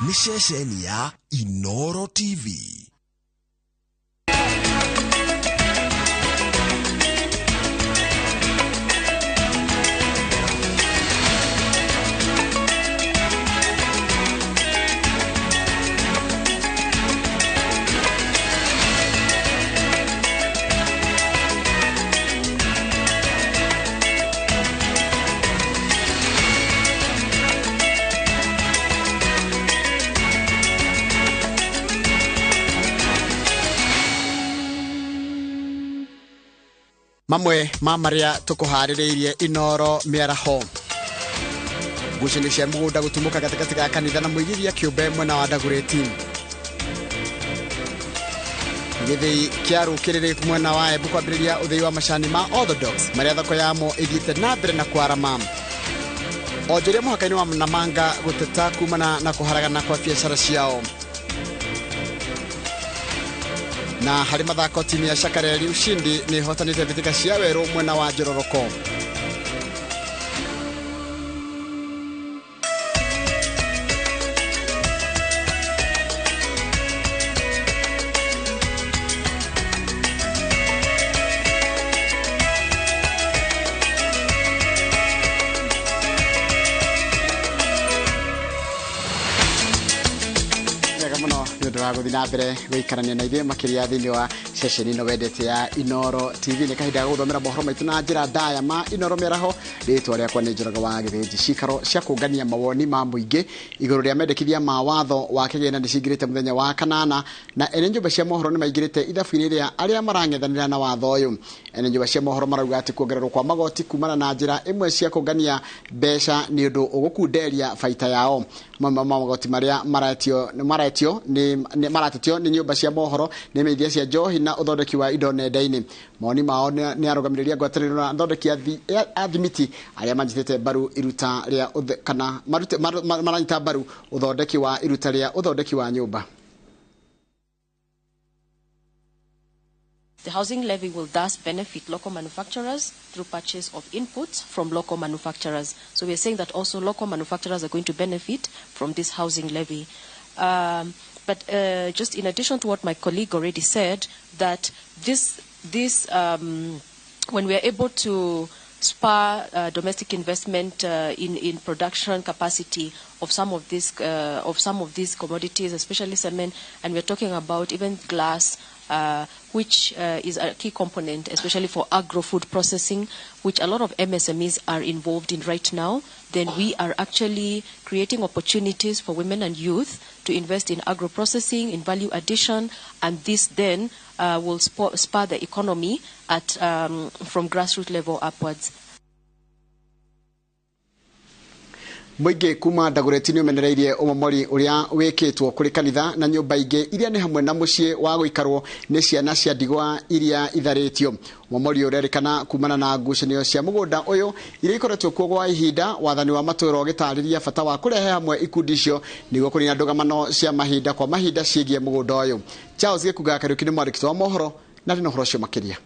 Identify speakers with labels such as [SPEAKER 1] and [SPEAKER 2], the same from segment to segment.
[SPEAKER 1] Nĩ ceceni ya Inoro TV.
[SPEAKER 2] Mamwe ma maria tukuharĩrĩirie Inoro mĩaraho. Ngucanio cia mũgũnda gũtumũka gatagatĩ ga kanitha na mũigithia kĩũmbe mwena wa Dagoretti. Gĩthĩi kĩa rũkĩrĩrĩ mwena wa Embu kwambĩrĩria ũthĩi wa macani ma Orthodox marĩa thoko yamo ĩthiĩte na mbere na kwarama. Onjoria mũhaka-inĩ wa Namanga gũteta kumana na kũharagana kwa biacara ciao. Na harĩ mathako timu ya Shakareli Ushindi nĩ ĩhotanĩte mbĩtĩka cia werũ mwena wa Njororoko. Na mbere gũikarania na ithuĩ makĩria thĩinĩ wa ceceni ĩno wendete ya Inoro TV. Nĩ kahinda ga gũthomera mohoro maitũ na njĩra ndaya ma Inoro mĩaraho. Rĩtwa rĩakwa nĩ Njoroge wa Gĩthĩnji. Cikaro cia kũngania mawoni ma mũingĩ igũrũ rĩa mendekithia ma watho wa kĩgĩna nĩ cingĩrĩte mũthenya wa kanana, na ene nyũmba cia mohoro nĩ maingĩrĩte ithabu-inĩ rĩa arĩa marang'ethanĩra na watho ũyũ. Ene nyũmba cia mohoro marauga atĩ kuongererwo kwa magoti kumana na njĩra ĩmwe cia kũngania mbeca nĩ ũndũ ũgũkunderia baita yao. Mamwe ma magoti marĩa maratetio nĩ nyũmba cia mohoro nĩ meithia cia njohi na ũthondeki wa indo nenda-inĩ. Mawoni mao nĩ arũgamĩrĩri a ngwatanĩro na athondeki a thimiti arĩa manyitĩte mbaru iruta rĩa kana maranyita mbaru ũthondeki wa iruta rĩa ũthondeki wa nyũmba.
[SPEAKER 3] The housing levy will thus benefit local manufacturers through purchase of inputs from local manufacturers. So we are saying that also local manufacturers are going to benefit from this housing levy. But just in addition to what my colleague already said, that this when we are able to spur domestic investment in production capacity of some of these commodities, especially cement, and we're talking about even glass, which is a key component, especially for agro-food processing, which a lot of MSMEs are involved in right now, then we are actually creating opportunities for women and youth to invest in agro-processing, in value addition, and this then will spur the economy at from grassroots level upwards.
[SPEAKER 2] Mũingĩ kuma Dagoretti nĩ ũmenereirie ũmomori ũrĩa wĩkĩtwo kũrĩ kanitha na nyũmba ingĩ iria nĩ hamwe na mũciĩ wa gũikarwo nĩ ciana cia ndigwa iria itharĩtio. Ũmomori ũrerĩkana kumana na ngucanio cia mũgũnda ũyũ iria ikoretwo kuo gwa ihinda. Wathani wa matũũra ũgĩtarĩria bata wa kũrehe hamwe ikundi icio nĩguo kũnina ndũgamano cia mahinda kwa mahinda ciĩgiĩ mũgũnda ũyũ. Charles Gĩkunga Kariũki nĩ mwandĩki wa mohoro na ndĩ na ũhoro ũcio makĩria.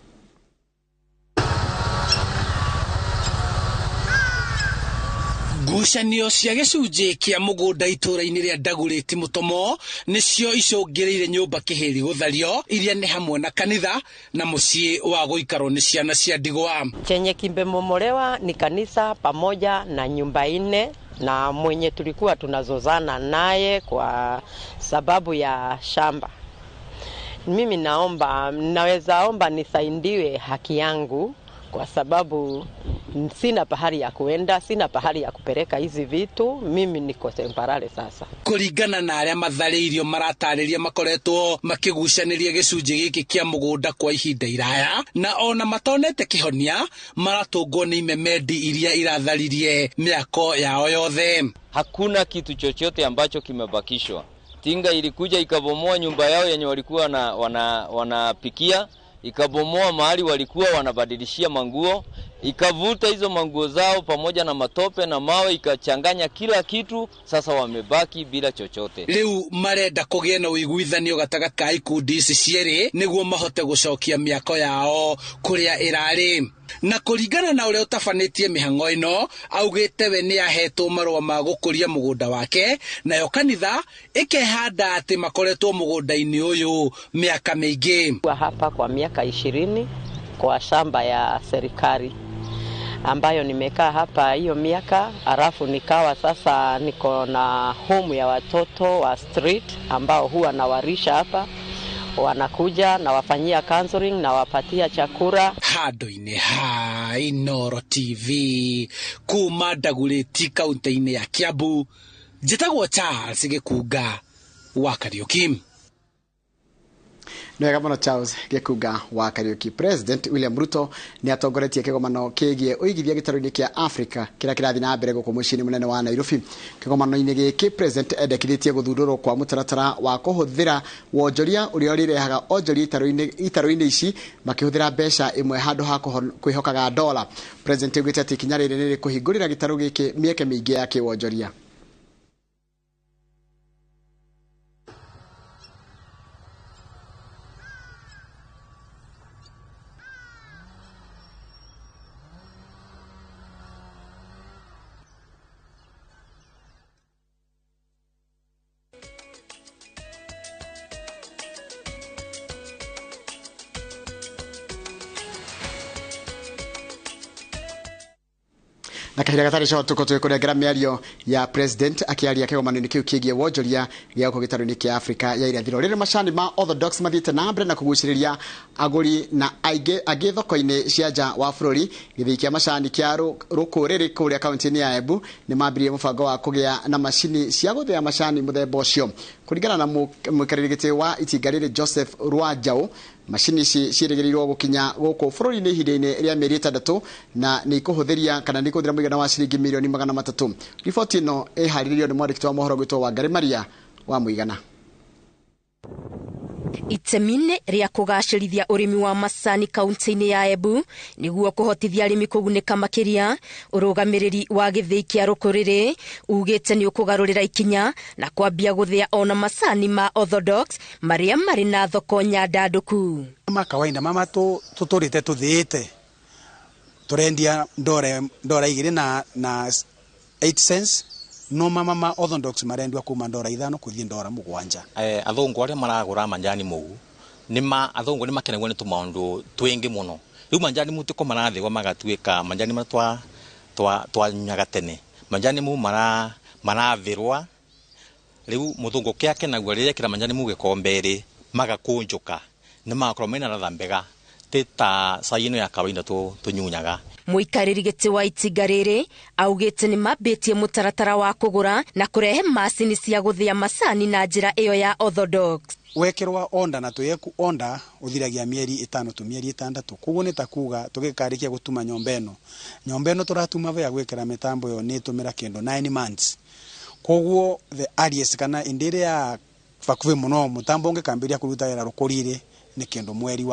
[SPEAKER 4] Ngucanio cia gĩcunjĩ kĩa mũgũnda itũũra-inĩ rĩa Dagoretti Mũtomo nĩcio icũngĩrĩire nyũmba kĩhĩri gũthario iria nĩ hamwe na kanitha na mũciĩ wa gũikarwo nĩ ciana cia ndigwa.
[SPEAKER 5] Chenye kimbemomolewa ni kanisa pamoja na nyumba ine na mwenye tulikuwa tunazozana naye kwa sababu ya shamba. Mimi naomba, naweza omba nisaidiwe haki yangu kwa sababu sina pahali ya kuenda, sina pahali ya kupeleka hizi vitu, mimi niko temporary sasa.
[SPEAKER 4] Kũringana na arĩa matharĩirio maratarĩria makoretwo makĩgucanĩria gĩcunjĩ gĩkĩ kĩa mũgũnda kwa ihinda iraya, na ona matonete kĩhonia maratũngwo nĩ imemendi iria iratharirie mĩako yao yothe.
[SPEAKER 6] Hakuna kitu chochote ambacho kimebakishwa. Tinga ilikuja ikabomoa nyumba yao yenye walikuwa wanapikia, ikabomoa mahali walikuwa wanabadilishia manguo, Ikavuta hizo manguo zao pamoja na matope na mawe, ikachanganya kila kitu. Sasa wamebaki bila chochote.
[SPEAKER 4] Riu marenda kũgĩe na ũiguithanio gatagatĩ ka ikundi ici cierĩ nĩguo mahote gũcokia mĩako yao kũrĩa ĩrarĩ. Na kũringana na ũrĩa ũtabanĩtie mĩhang'o ĩno, augĩte we nĩ ahetwo marũa ma gũkũria mũgũnda wake, nayo kanitha ĩkehanda atĩ makoretwo mũgũnda-inĩ ũyũ mĩaka mĩingĩ.
[SPEAKER 5] Hapa kwa miaka 20 kwa shamba ya serikali ambayo nimekaa hapa hiyo miaka, alafu nikawa sasa niko na home ya watoto wa street ambao huwa nawarisha hapa, wanakuja na wafanyia counseling na wapatia chakula.
[SPEAKER 4] Handũ-inĩ ha Inooro TV kuma Ndagurĩti kaunti-inĩ ya Kiambu, njĩtagwo Charles Gĩkunga wa Kariuki.
[SPEAKER 2] Nĩ wega mũno Charles Gĩkunga wa Kariuki. President William Ruto nĩ atongoretie kĩgomano kĩgiĩ ũigithia gĩtarũ-inĩ kĩa Africa kĩrĩa kĩrathiĩ na mbere gũkũ mũciĩ-inĩ mũnene wa Nairobi. Kĩgomano-inĩ gĩkĩ President endekithĩtie gũthundũrwo kwa mũtaratara wa kũhũthĩra wonjoria ũrĩa ũrĩrehaga onjoria itarũ-inĩ ici makĩhũthĩra mbeca ĩmwe handũ ha kwĩhokaga dola. President augĩte atĩ ikinya rĩrĩ nĩ rĩkũhingũrĩra gĩtarũ gĩkĩ mĩeke mĩingĩ ya kĩwonjoria. Na kahinda gatarĩ coho tũkorwo tũgĩkũnengera mĩario ya president akĩaria kĩgomano-inĩ kĩu kĩgiĩ wonjoria gĩa gũkũ gĩtarũ-inĩ kĩa Afrika ya irathĩro. Rĩrĩ macani ma Orthodox mathiĩte na mbere na kũgucĩrĩria agũri na aingĩ angĩ thoko-inĩ cia nja wa bũrũri. Gĩthĩi kĩa macani kĩa Rũkũrĩrĩ kũrĩa kaunti-inĩ ya Embu nĩ mambirie mũbango wa kũgĩa na macini cia gũthĩa macani mũthemba ũcio. Kũringana na mũikarĩri gĩtĩ wa itinga rĩrĩ Joseph Rwanjaũ, macini ici ciĩrĩgĩrĩirwo gũkinya gũkũ bũrũri-inĩ ihinda-inĩ rĩa mĩeri 6 na nĩ ikũhũthĩria kana nĩ ikũhũthĩra mũigana wa ciringi mirioni 300. Riboti ĩno ĩharĩrĩirio nĩ mwandĩki wa mohoro gwĩtwo Wangari Maria wa Mũigana.
[SPEAKER 7] Itemi-inĩ rĩa kũgacĩrithia ũrĩmi wa macani kaunti-inĩ ya Embu nĩguo kũhotithia arĩmi kũgunĩka makĩria, ũrũgamĩrĩri wa gĩthĩi kĩa Rũkũrĩrĩ ugĩte nĩ ũkũgarũrĩra ikinya na kwambia gũthĩa ona macani ma Orthodox marĩa marĩ na thoko nyandandũku.
[SPEAKER 8] Ma kawaida mama tũtũrĩte tũthĩĩte tũrendia ndora 2 na 8 cents, no mama ma Orthodox marendwa kuma ndora 5 kuthie ndora 7.
[SPEAKER 9] Athungu aria maragura manjani muu nima athungu ni makenagwo ni tumaundu twingi muno. Riu manjani mu tiko marathigwa magatuika manjani ma twa nyaga tene, manjani mu marathirwa. Riu muthungu kiakenagwo riria kira manjani mu gikombe ri magakunjuka ni magakorwo mena latha mbega ti ta cai ino ya kawaida tunyunyaga.
[SPEAKER 7] Mũikarĩri gĩtĩ wa itinga rĩrĩ augĩte nĩ mambĩtie mũtaratara wa kũgũra na kũrehe macini cia gũthĩa macani na njĩra ĩyo ya Orthodox.
[SPEAKER 8] Wekĩrwa onda na tũyeku onda ũthiragia mĩeri 5 tu mĩeri 6, koguo nĩ ta kuga tũgĩkarĩkia gũtuma nyomba ĩno. Nyomba ĩno tũratuma ya gwĩkĩra mĩtambo ĩyo nĩ ĩtũmĩra kĩndũ 9 months, koguo the earliest kana ĩndĩ ĩrĩa ya bakuhĩ mũno mũtambo ũngĩkambĩrĩria kũruta wĩra Rũkũrĩrĩ nĩ kĩndũ mweri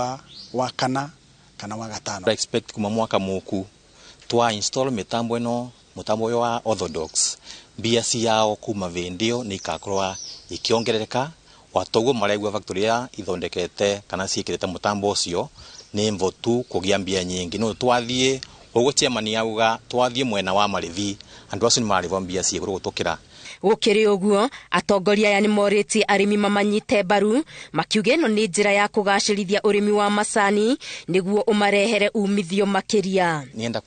[SPEAKER 8] wa kana kana wa gatano.
[SPEAKER 9] Expect kuma mwaka muku twa install mitambo ino mutambo uyu wa Orthodox mbia ciao kuma vindio ni ikakorwa ikiongerereka watoguo maraigua factory ya ithondekete kana ciikirite mutambo ucio ni mvotu kugia mbia nyingi. No twathie uguo chairman auga twathie mwena wa marithi andu acio ni marivwo mbia cia iguru gutukira.
[SPEAKER 7] Gũkĩrĩ ũguo atongoria aya nĩ morĩtie arĩmi mamanyite mbaru makiuga ĩno nĩ njĩra ya kũgacĩrithia ũrĩmi wa macani nĩguo ũmarehere umithio makĩria.
[SPEAKER 9] Nienda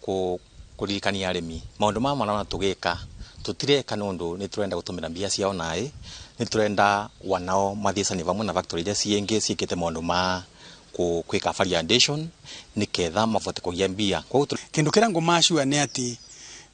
[SPEAKER 9] kũririkania arĩmi maũndũ maya marona tũgĩka tũtireka nũndũ nĩ tũrenda gũtũmĩra mbia ciao naĩ, nĩ tũrenda wanao mathiĩcanie vamwe na factory iria ciĩngĩ ciĩkĩte maũndũ ma kwĩka validation nĩketha mabote kũgĩa mbia.
[SPEAKER 8] Kĩndũ kĩrĩa ngũmacua nĩ atĩ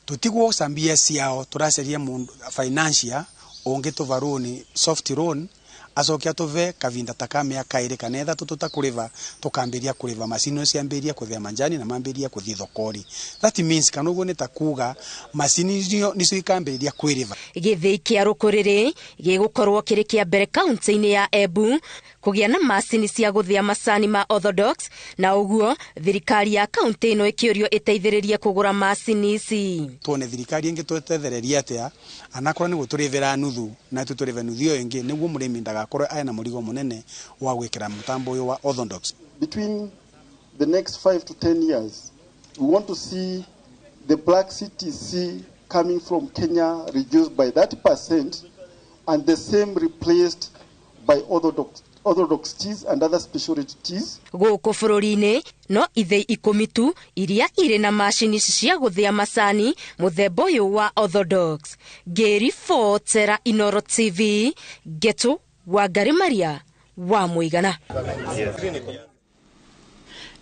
[SPEAKER 8] tutigwoca mbia ciao tũracaria mũndũ financier ũngĩtũva rũni soft loan acoke atũve kavinda ta ka mĩaka 2 kana 3 tũtakũrĩva tũkambĩrĩria kũrĩva macini ciambĩrĩria kũthĩa manjani na mambĩrĩria kũthiĩ thokori. That means kana ũguo nĩ ta kuga macini nicio ikambĩrĩria kwĩrĩva.
[SPEAKER 7] Gĩthĩi kĩa Rũkũrĩrĩ gĩgũkorwo kĩrĩ kĩa mbere kaunti-inĩ ya Embu kũgĩa na macini cia gũthĩa macani ma Orthodox, na ũguo thirikari ya kaunti ĩno ĩkĩũrio ĩteithĩrĩrie kũgũra macini ici.
[SPEAKER 8] Tuone thirikari ĩngĩ twetethereria atĩa anakorwo nĩ gũtũrĩvĩra nuthu na tũtũrĩve nuthu ĩyo ĩngĩ nĩguo mũrĩmi ndagakorwo ena mũrigo mũnene wa gwĩkĩra mũtambo ũyũ wa Orthodox.
[SPEAKER 10] Between the next 5 to 10 years, we want to see the black CTC coming from Kenya reduced by 30% and the same replaced by Orthodox teas and other specialty teas.
[SPEAKER 7] Gũkũ bũrũri-inĩ no ithĩi 10 tu iria irĩ na macini cia gũthĩa macani mũthemba ũyũ wa Orthodox. Ngĩribotera Inooro TV, Ngetu Wangari Maria wa Mũigana.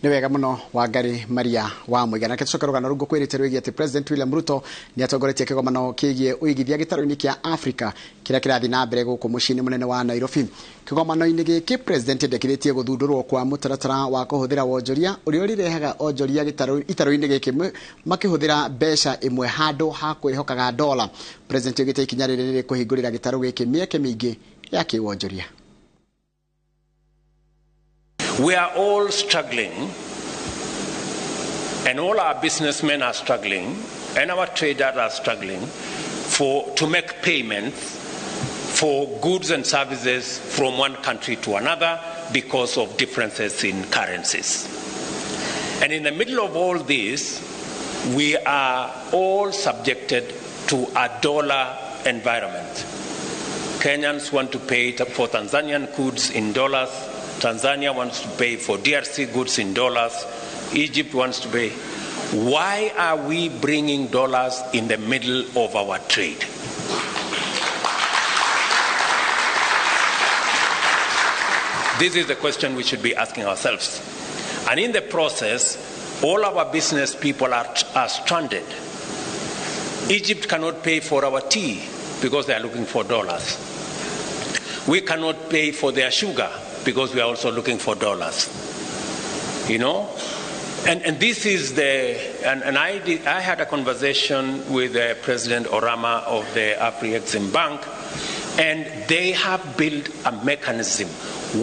[SPEAKER 2] Nĩ wega mũno Wangari Maria wa Mũigana. Reke tũcoke rũgano rũu ngũkwĩrĩte rwĩgiĩ atĩ President William Ruto nĩ atongoretie kĩgomano kĩgiĩ ũigithia gĩtarũ-inĩ kĩa Africa kĩrĩa kĩrathiĩ na mbere gũkũ mũciĩ-inĩ mũnene wa Nairobi. Kĩgomano-inĩ gĩkĩ President endekithĩtie gũthundũrwo kwa mũtaratara wa kũhũthĩra wonjoria ũrĩa ũrĩrehaga onjoria itarũ-inĩ gĩkĩ makĩhũthĩra mbeca ĩmwe handũ ha kwĩhokaga dola. President oigĩte ikinya rĩrĩ nĩ rĩkũhingũrĩra gĩtarũ gĩkĩ mĩeke mĩingĩ ya kĩwonjoria.
[SPEAKER 11] We are all struggling, and all our businessmen are struggling, and our traders are struggling to make payments for goods and services from one country to another because of differences in currencies. And in the middle of all this, we are all subjected to a dollar environment. Kenyans want to pay for Tanzanian goods in dollars. Tanzania wants to pay for DRC goods in dollars. Egypt wants to pay. Why are we bringing dollars in the middle of our trade? This is the question we should be asking ourselves. And in the process, all our business people are stranded. Egypt cannot pay for our tea because they are looking for dollars. We cannot pay for their sugar because we are also looking for dollars, you know? And this is the, and I had a conversation with President Orama of the Afri-Exim Bank, and they have built a mechanism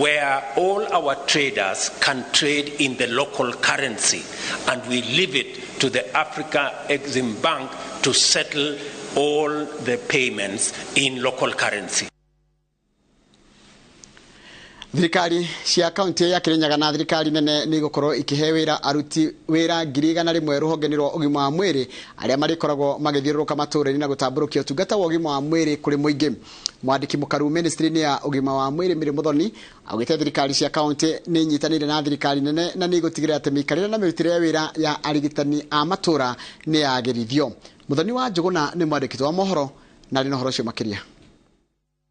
[SPEAKER 11] where all our traders can trade in the local currency, and we leave it to the Africa Exim Bank to settle all the payments in local currency.
[SPEAKER 2] Thirikari cia kaunti ya Kirinyaga na thirikari nene nĩ igũkorwo ikĩhe wĩra aruti wĩra 100,000 rũhonge-inĩ rwa ũgima wa mwĩrĩ arĩa marĩkoragwo magĩthiũrũrũka matũũra-inĩ na gũtambũrũkia ũtungata wa ũgima wa mwĩrĩ kũrĩ mũingĩ. Mwandĩki mũkaru ministry-inĩ ya ũgima wa mwĩrĩ Mary Muthoni augĩte thirikari cia kaunti nĩ inyitanĩire na thirikari nene na nĩ igũtigĩrĩra atĩ mĩikarĩre na mĩrutĩre ya wĩra ya arigitani a matũũra nĩ yagĩrithio. Muthoni wa Njũgũna nĩ mwandĩki wa mohoro na arĩ na ũhoro ũcio makĩria.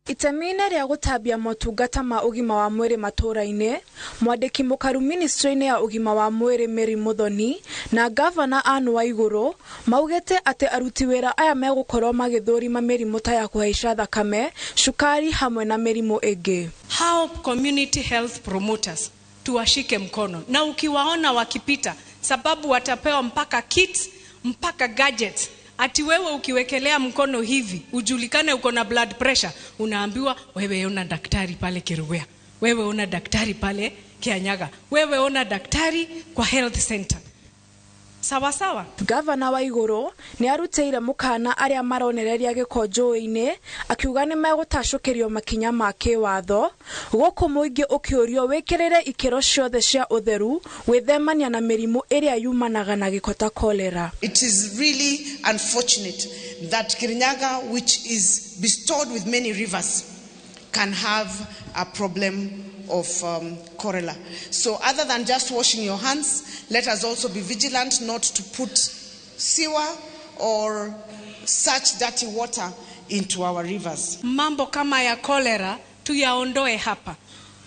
[SPEAKER 12] Itemi-inĩ rĩa gũtambia motungata ma ũgima wa mwĩrĩ matũũra-inĩ, mwandĩki mũkaru ministry-inĩ ya ũgima wa mwĩrĩ Mary Muthoni na gavana Anne Waigũrũ maugĩte atĩ aruti wĩra aya megũkorwo magĩthũrima mĩrimũ ta ya kũhaica thakame, cukari hamwe na mĩrimũ ĩngĩ.
[SPEAKER 13] Hao community health promoters tuwashike mkono, na ukiwaona wakipita, sababu watapewa mpaka kits, mpaka gadgets. Ati wewe ukiwekelea mkono hivi ujulikane uko na blood pressure, unaambiwa wewe ona daktari pale Kerugoya, wewe ona daktari pale Kianyaga, wewe ona daktari kwa health center. Sawa sawa.
[SPEAKER 12] Gavana Waigũrũ nĩ arutĩire mũkana arĩa maronereria gĩko njũĩ-inĩ akiuga nĩ megũtacũkĩrio makinya ma kĩwatho, gũkũ mũingĩ ũkĩũrio wĩkĩrĩre ikĩro ciothe cia ũtheru gwĩthemania na mĩrimũ ĩrĩa yumanaga na gĩko ta cholera.
[SPEAKER 14] It is really unfortunate that Kirinyaga, which is bestowed with many rivers, can have a problem of cholera. So other than just washing your hands, let us also be vigilant not to put sewer or such dirty water into our rivers.
[SPEAKER 13] Mambo kama ya cholera tuyaondoe hapa.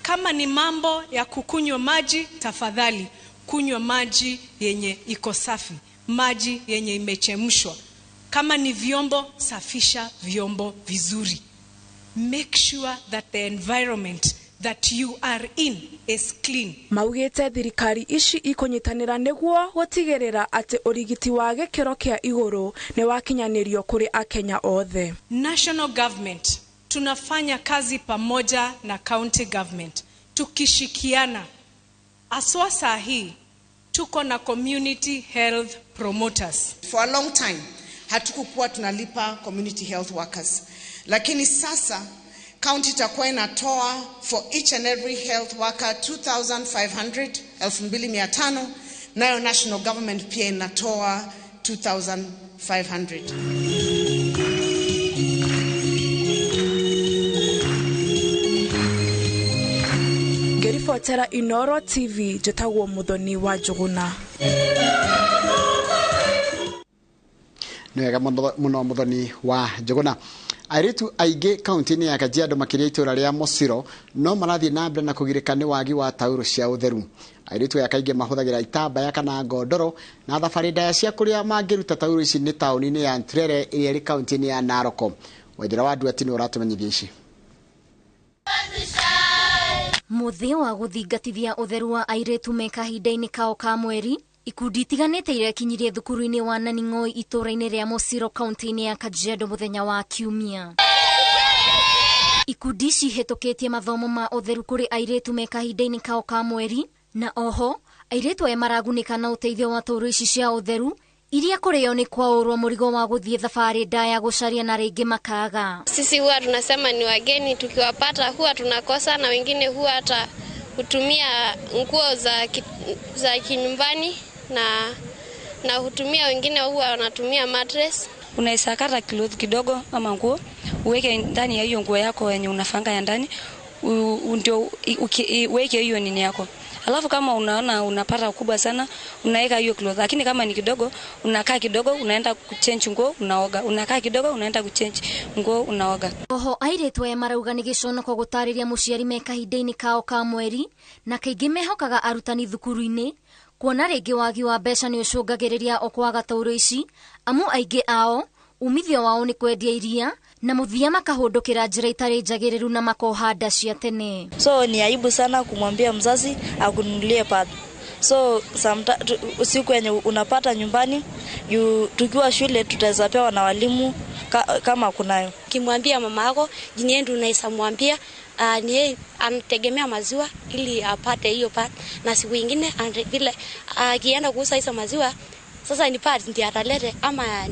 [SPEAKER 13] Kama ni mambo ya kukunywa maji, tafadhali kunywa maji yenye iko safi, maji yenye imechemshwa. Kama ni vyombo, safisha vyombo vizuri. Make sure that the environment that you are in is clean.
[SPEAKER 12] Maugĩte thirikari ici ikũnyitanĩra nĩguo gũtigĩrĩra atĩ ũrigiti wa gĩkĩro kĩa igũrũ nĩ wakinyanĩrio kũrĩ Akenya othe.
[SPEAKER 13] National government tunafanya kazi pamoja na county government. Tukishikiana aswa saa hii tuko na community health promoters.
[SPEAKER 14] For a long time hatukukuwa tunalipa community health workers, lakini sasa county itakuwa inatoa for each and every health worker 2500, 2500, nayo national government pia inatoa 2500.
[SPEAKER 12] Ngĩribotera Inooro TV, njĩtagwo Muthoni wa Njuguna.
[SPEAKER 2] Nĩ wega mũno Muthoni wa Njuguna. Airĩtu aingĩ kaunti-inĩ ya Kajiado makĩria itũũra rĩa Mosiro no marathiĩ na mbere na kũgirĩka nĩ wagi wa taurũ cia ũtheru. Airĩtu aya kaingĩ mahũthagĩra itambaya kana ngondoro na thabarĩ ndaya cia kũrĩa mangĩruta taurũ ici nĩ taũni-inĩ ya Nturere ĩrĩa ĩrĩ kaunti-inĩ ya Narok. Waithera wa Nduati nĩ ũratũmenyithia ici.
[SPEAKER 7] Mũthĩ wa gũthingatithia ũtheru wa airĩtu me kahinda-inĩ kao ka mweri, ikundi itiganĩte irekinyirie thukuru-inĩ wa Naning'oi itũũra-inĩ rĩa Mosiro kaunti-inĩ ya Kajiado mũthenya wa Kiumia. Ikundi ici ihĩtũkĩtie mathomo ma ũtheru kũrĩ airĩtu me kahinda-inĩ kao ka mweri, na oho airĩtu aya maragunĩka na ũteithio wa taurũ ici cia ũtheru iria kũrĩo nĩ kwaũrwo mũrigo wa gũthiĩ thabarĩ ndaya gũcaria na rĩngĩ makaga.
[SPEAKER 15] Sisi huwa tunasema ni wageni, tukiwapata huwa tunakosa, na wengine huwa hata hutumia nguo za kinyumbani na hutumia, wengine huwa wanatumia mattress.
[SPEAKER 16] Unaweza kata cloth kidogo ama nguo uweke ndani ya hiyo nguo yako yenye unafanga ya ndani, ndio uweke hiyo nini yako. Alafu kama unaona unapata kubwa sana unaweka hiyo cloth, lakini kama ni kidogo unakaa kidogo unaenda kuchange nguo unaoga, unakaa kidogo unaenda kuchange nguo unaoga.
[SPEAKER 7] Oho airĩtu aya marauga nĩ gĩconoko gũtarĩria mũciari me kahinda-inĩ kao ka mweri, na kaingĩ mehokaga arutani thukuru-inĩ kuona rĩngĩ wagi wa mbeca nĩ ũcũngagĩrĩria o kwaga taurũ ici, amu aingĩ ao umithio wao nĩ kwendia iria na mũthia makahũndũkĩra njĩra itarĩ njagĩrĩru na makoha nda cia tene.
[SPEAKER 17] So ni aibu sana kumwambia mzazi akununulie pad. So siku yenye unapata nyumbani, tukiwa shule tutaweza pewa na walimu kama kunayo.
[SPEAKER 18] Kimwambia mama yako jinye ndio unaweza mwambia ni yeye anategemea maziwa ili apate hiyo pad, na siku nyingine vile akienda kuuza hizo maziwa sasa ni pad ndiye atalete ama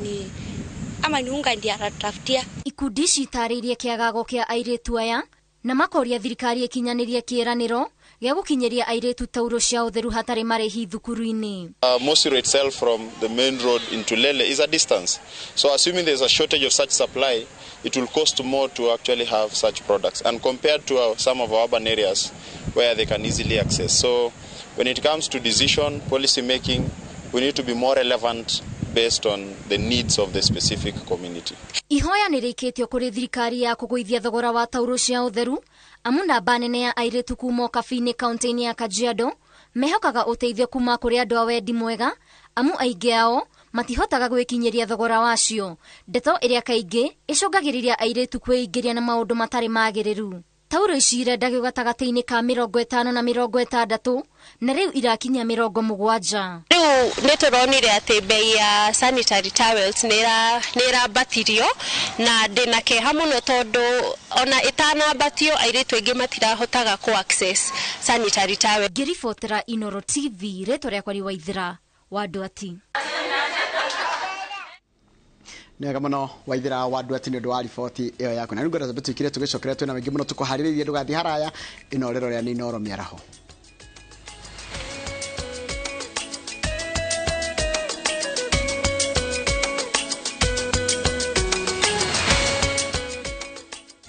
[SPEAKER 18] ni unga ndiye atatafutia.
[SPEAKER 7] Ikundi ici itarĩirie kĩagago kĩa airĩtu aya na makoria thirikari ĩkinyanĩrie kĩĩranĩro gĩa gũkinyĩria airĩtu taurũ cia ũtheru hatarĩ marĩhi thukuru-inĩ.
[SPEAKER 19] Mosiro itself from the main road into Lele is a distance. So assuming there's a shortage of such supply, it will cost more to actually have such products, and compared to some of our urban areas where they can easily access. So when it comes to decision, policy making, we need to be more relevant based on the needs of the specific community.
[SPEAKER 7] Ihoya nĩ rĩikĩtio kũrĩ thirikari ya kũgũithia thogora wa taurũ cia ũtheru, amu namba nene ya airĩtu kuma Ũkabi-inĩ kaunti-inĩ ya Kajiado mehokaga ũteithio kuma kũrĩ andũ a wendi mwega, amu aingĩ ao matihotaga gwĩkinyĩria thogora wacio, ndeto ĩrĩa kaingĩ ĩcũngagĩrĩria airĩtu kwĩingĩria na maũndũ matarĩ magĩrĩru. Taurũ ici irendagio gatagatĩ-inĩ ka 50 na 60 na rĩu irakinya 70.
[SPEAKER 20] Rĩu nĩ tũronire atĩ bei ya sanitary towels nĩ ĩrambatirio, na ndĩna kĩeha mũno tondũ ona ĩtanambatio airĩtu aingĩ matirahotaga kũ access sanitary towel.
[SPEAKER 7] Ngĩribotera Inooro TV, rĩtwa rĩakwa nĩ Waithera wa Nduati.
[SPEAKER 2] Nĩ wega mũno Waithera wa Nduati nĩ ũndũ wa riboti ĩyo yaku. Na rĩu ngwenda twambe tũikire tũgĩcokera twĩna maingĩ mũno tũkũharĩrĩirie, ndũgathiĩ haraya. Ĩno rĩro rĩa nĩ Inooro mĩaraho.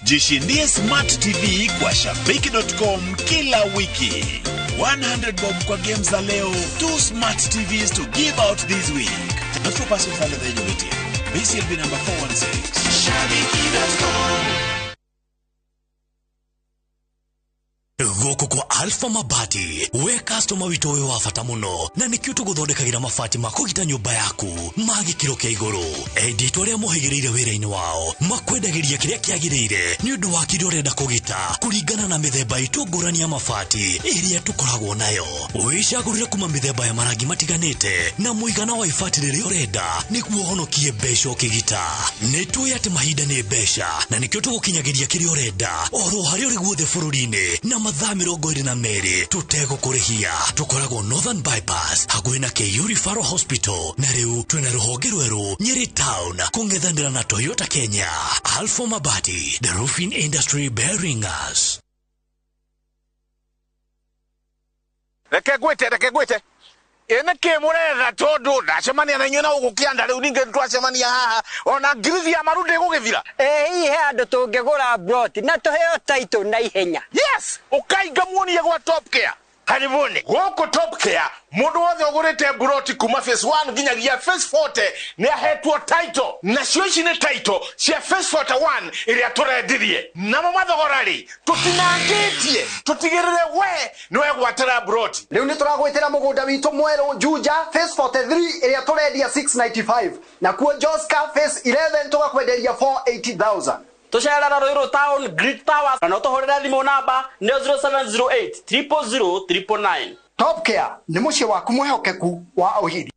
[SPEAKER 21] Jishindie Smart TV kwa Shabiki.com kila wiki. 100 bob kwa games za leo, 2 Smart TVs to give out this week. Not for persons under the age of 18. BCLB number 416. Shabiki.com.
[SPEAKER 22] Gũkũ kwa Alpha Mabati, we customer witũ ũyũ wa bata mũno, na nĩkĩo tũgũthondekagĩra mabati ma kũgita nyũmba yaku ma gĩkĩro kĩa igũrũ. Endia itũ arĩa mohĩgĩrĩire wĩra-inĩ wao makwendagĩria kĩrĩa kĩagĩrĩire nĩ ũndũ wa kĩrĩa ũrenda kũgita kũringana na mĩthemba itũ ngũrani ya mabati ĩrĩa tũkoragwo nayo. Wĩcagũrĩre kuma mĩthemba ya marangi matiganĩte na mũigana wa ibati rĩrĩa ũrenda nĩguo ũhonokie mbeca ũkĩgita. Nĩ tũĩ atĩ mahinda nĩ mbeca na nĩkĩo tũgũkinyagĩria kĩrĩa ũrenda oro harĩa ũrĩ guothe bũrũri-inĩ na Mathaa 22 tũtegũkũrĩhia. Tũkoragwo Northern Bypass hakuhĩ na KU Referral Hospital, na rĩu twĩna rũhonge rwerũ Nyeri Town kũng'ethanĩra na Toyota Kenya. Alpha Mabati, the roofing industry bearing us.
[SPEAKER 1] Reke ngwĩte ĩ nĩkĩ mũretha tondũ ndacemania na inyuĩ na gũkũ kĩanda rĩu ningĩ twacemania haha ona ngirithi ya maru ndĩgũgĩthira.
[SPEAKER 3] Ĩ hihi he handũ tũngĩgũra plot na tũheo title na ihenya?
[SPEAKER 1] Yes, ũkainga muonie gwa Top Care. Karibuni gũkũ Top Care, mũndũ wothe ũgũrĩte mburoti kuma phase 1 nginyagia phase 40 nĩ ahetwo title, nacio ici nĩ title cia phase 41 ĩrĩa tũrendirie. Namo mathogora rĩ tũtinangĩtie, tũtigĩrĩre we nĩ wegwatĩra mburoti.
[SPEAKER 23] Rĩu nĩ tũragwĩtĩra mũgũnda witũ mwerũ Juja phase 43 ĩrĩa tũrendia 695, nakuo Joska phase 11 tũgakwenderia 480,000.
[SPEAKER 24] Tũcerera Ruiru Town Great Towers kana ũtũhũrĩre thimũ namba nĩ 0708 000 999.
[SPEAKER 23] Top Care nĩ mũciĩ waku mwĩhokeku wa ũhiri.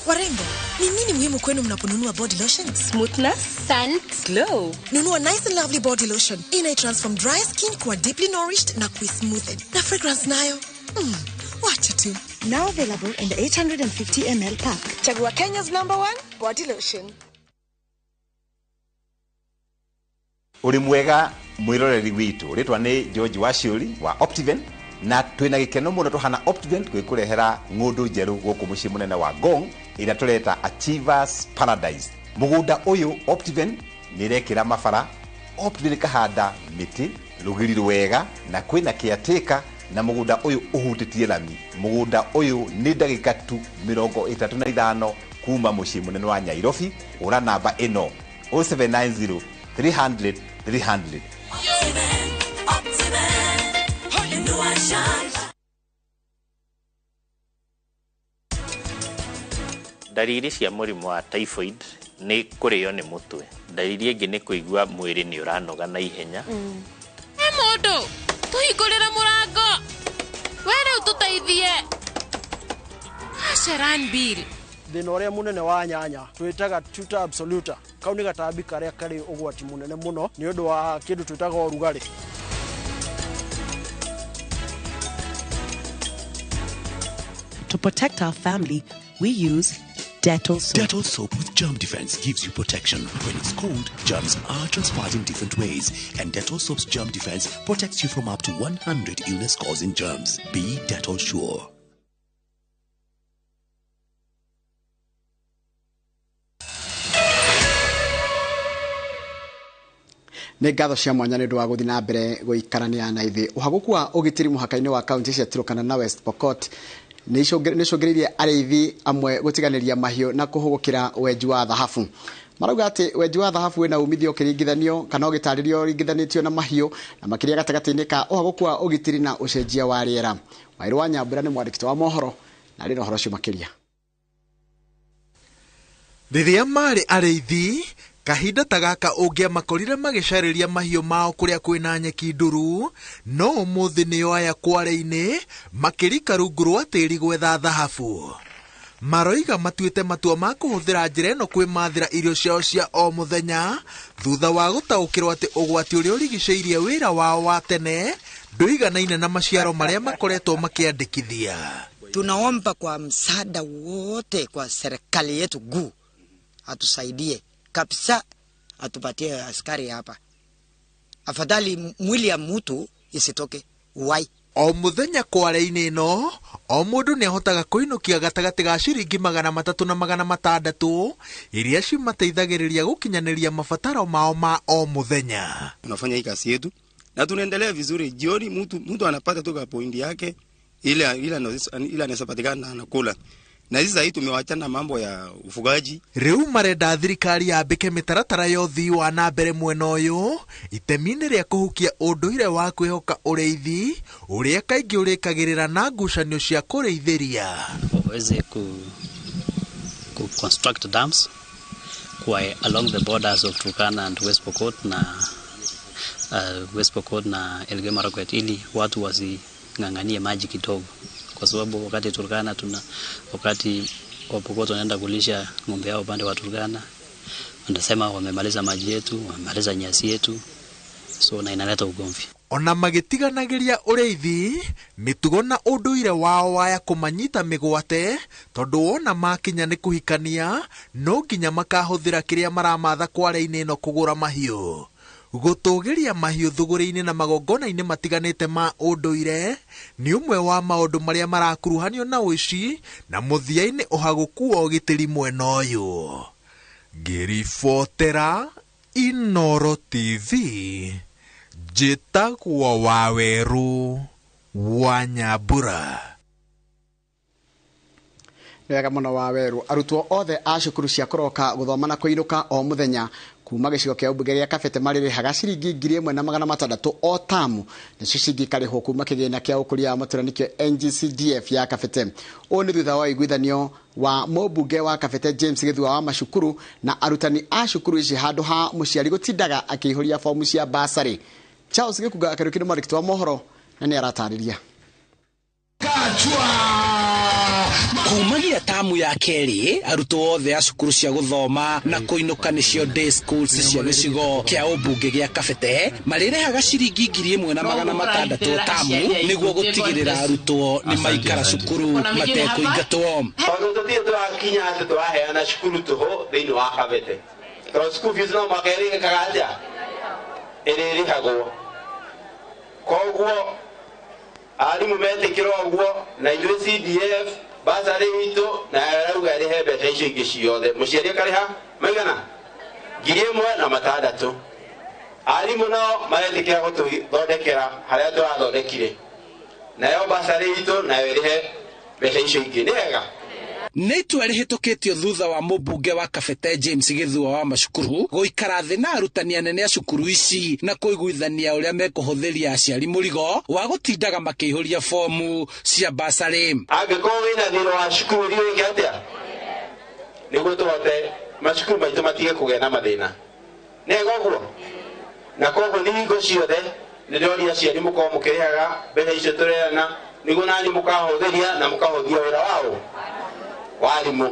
[SPEAKER 25] Warembo, ni nini muhimu kwenu mnaponunua body lotion?
[SPEAKER 20] Smoothness, scent, glow.
[SPEAKER 25] Nunua Nice and Lovely body lotion. Ina transform dry skin kuwa deeply nourished na kuismoothen. Na fragrance nayo? Wacha tu.
[SPEAKER 26] Now available in the 850 ml pack.
[SPEAKER 25] Chagua Kenya's #1 body lotion.
[SPEAKER 27] Uri mwega mwiroreri witu, ritwa ni George Waciuri wa Optiven, na twina gikeno muno tuhana Optiven twikurehera ng'undu njeru guku mucii munene wa Ngong ira tureta Achievers Paradise. Mugunda uyu Optiven ni rekira mabara, Optiven kahanda miti rugiri rwega na kwina caretaker, na mugunda uyu uhutitie lami. Mugunda uyu ni ndagika tu 35 kuma mucii munene wa Nairobi. Ura namba ino 0790 300 300.
[SPEAKER 28] Ndariri cia mũrimũ wa typhoid nĩ kũrĩo nĩ mũtwe. Ndariri ĩngĩ nĩ kũigua mwĩrĩ nĩ ũranoga na ihenya.
[SPEAKER 29] He mũndũ, tũhingũrĩre mũrango. We rĩu tũteithie. Aceran Bill.
[SPEAKER 30] Thĩna ũrĩa mũnene wa nyanya twĩtaga tuta absoluta. Kau nĩ gatambi karĩa karĩ ũgwati mũnene mũno nĩ ũndũ wa kĩndũ twĩtaga ũrugarĩ.
[SPEAKER 31] To protect our family, we use Dettol soap.
[SPEAKER 21] Dettol soap with germ defense gives you protection. When it's cold, germs are transferred in different ways, and Dettol soap's germ defense protects you from up to 100 illness-causing germs. Be Dettol sure.
[SPEAKER 2] Nĩ ngatho cia mwanya nĩ ũndũ wa gũthiĩ na mbere gũikarania na ithuĩ. Ũhagũku wa ũgitĩri mũhaka-inĩ wa kaunti cia Turkana na West Pokot nĩ icũngĩrĩirie arĩithi amwe gũtiganĩria mahiũ na kũhũgũkĩra wenji wa thahabu. Marauga atĩ wenji wa thahabu wĩna umithio ũkĩringithanio kana ũgĩtarĩrio ũringithanĩtio na mahiũ, na makĩria gatagatĩ-inĩ ka ũhagũku wa ũgitĩri na ũcenjia wa rĩera. Wairũ wa Nyambura nĩ mwandĩki wa mohoro na arĩ na ũhoro ũcio makĩria.
[SPEAKER 32] Rĩrĩa marĩ arĩithi kahinda ta gaka ũngĩamakorire magĩcarĩria mahiũ mao kũrĩa kwĩna nyeki nduru, no ũmũthĩ nĩo aya kware-inĩ makĩrika rungu rwa tĩri gwetha thahabu. Maroiga matuĩte matua ma kũhũthĩra njĩra ĩno kwĩmathĩra irio ciao cia o mũthenya thutha wa gũtaũkĩrwo atĩ ũgwati ũrĩa ũrigicĩirie wĩra wao wa tene ndũiganaine na maciaro marĩa makoretwo makĩandĩkithia.
[SPEAKER 33] Tunaomba kwa msaada wote kwa serikali yetu guu atusaidie kabisa, atupatie askari hapa. Afadhali mwili ya mtu isitoke uhai.
[SPEAKER 32] O muthenya kware-inĩ ĩno o mũndũ nĩahotaga kũinũkia gatagatĩ ga ciringi 300 na 600 iria cimateithagĩrĩria gũkinyanĩria mabataro mao ma o mũthenya.
[SPEAKER 34] Tunafanya hii kazi yetu na tunaendelea vizuri. Jioni mtu anapata tu pointi yake ile anaweza patikana na anakula. Na sasa hii tumewachana mambo ya ufugaji.
[SPEAKER 32] Riu marenda thirikari yambĩke mĩtaratara ya ũthii wa na mbere mwena ũyũ itemi-inĩ rĩa kũhukia ũndũire wa kwĩhoka ũrĩithi ũrĩa kaingĩ ũrĩkagĩrĩra na ngucanio cia kũrĩithĩria.
[SPEAKER 35] Waweze ku construct dams kwa along the borders of Turkana and West Pokot na West Pokot na Elgeyo Marakwet ili watu wasing'ang'anie maji kidogo, kwa sababu wakati Turkana tuna wakati Wapokot wanaenda kulisha ng'ombe yao upande wa Turkana wanasema wamemaliza maji yetu, wamemaliza nyasi yetu. So na inaleta ugomvi.
[SPEAKER 32] Ona magĩtiganagĩria ũrĩithi, mĩtugo na ũndũire wao waya kũmanyita mĩgwate, tondũ wona makinya nĩ kũhikania, no nginya makahũthĩra kĩrĩa maramatha kware-inĩ ĩno kũgũra mahiũ. Gũtũgĩria mahiũ thũgũrĩ-inĩ na magongona-inĩ matiganĩte ma ũndũire nĩ ũmwe wa maũndũ marĩa marakuruhanio na ũici na mũthia-inĩ ũhagũku wa ũgitĩri mwena ũyũ. Ngĩribotera Inoro TV, njĩtagwo Waweru wa Nyambura.
[SPEAKER 2] Nĩ wega mũno Waweru. Arutwo othe a cukuru cia kũroka gũthoma na kũinũka o mũthenya kuma gĩcigo kĩa ũmbunge gĩa Kabete marĩrĩhaga ciringi 1600 o tamu, nacio ciringi ikarĩhwo kuma kĩgĩna kĩa ũkũria wa matũra nĩkĩo NGCDF ya Kabete. Ũũ nĩ thutha wa ũiguithanio wa mũmbunge wa Kabete James Gĩthua wa macukuru na arutani a cukuru ici handũ ha mũciari gũtindaga akĩihũria fomu cia basarĩ. Charles Gĩkunga Kariũki nĩ mwandĩki wa mohoro na nĩ aratarĩria.
[SPEAKER 4] Kumagia tamu ya kerĩ, arutwo othe a cukuru cia gũthoma na kũinũka nĩcio day schools cia gĩcigo kĩa ũmbunge gĩa Kabete marĩrĩhaga ciringi 1600 tamu nĩguo gũtigĩrĩra arutwo nĩ maikara cukuru matekũingatwo.
[SPEAKER 5] Tondũ tũtirĩ tũrakinya atĩ tũraheana cukuru tũhũ thĩinĩ wa Kabete, tondũ school fees no mũhaka ĩrĩhĩkaga atĩa, ĩrĩrĩhagwo. Koguo arimũ metĩkĩra ũguo na ithuĩ CDF basarĩ itũ na arauga ĩrĩhe mbeca icio ingĩ ciothe, mũciari akarĩha maigana 1600. Arimũ nao maretĩkĩra gũtũthondekera harĩa tũrathondekire, nayo basarĩ itũ nayo ĩrĩhe mbeca icio ingĩ. Nĩ wega.
[SPEAKER 4] Nĩ itua rĩhĩtũkĩtio thutha wa mũmbunge wa Kabete James Gĩthua wa macukuru gũikara thĩ na arutani anene a cukuru ici na kũiguithania ũrĩa mekũhũthĩria aciari mũrigo wa gũtindaga makĩihũria fomu cia basarĩ.
[SPEAKER 5] Angĩkorwo wĩna thirĩ wa cukuru thiĩ wĩke atĩa nĩguo tũhote macukuru maitũ matige kũgĩa na mathĩna. Nĩ wega ũguo? Na koguo nĩ hingo ciothe nĩ ndĩroria aciari mũkorwo mũkĩrĩhaga mbeca icio tũrerana nĩguo nanyi mũkahũthĩria na mũkahũthia wĩra wao warimũ.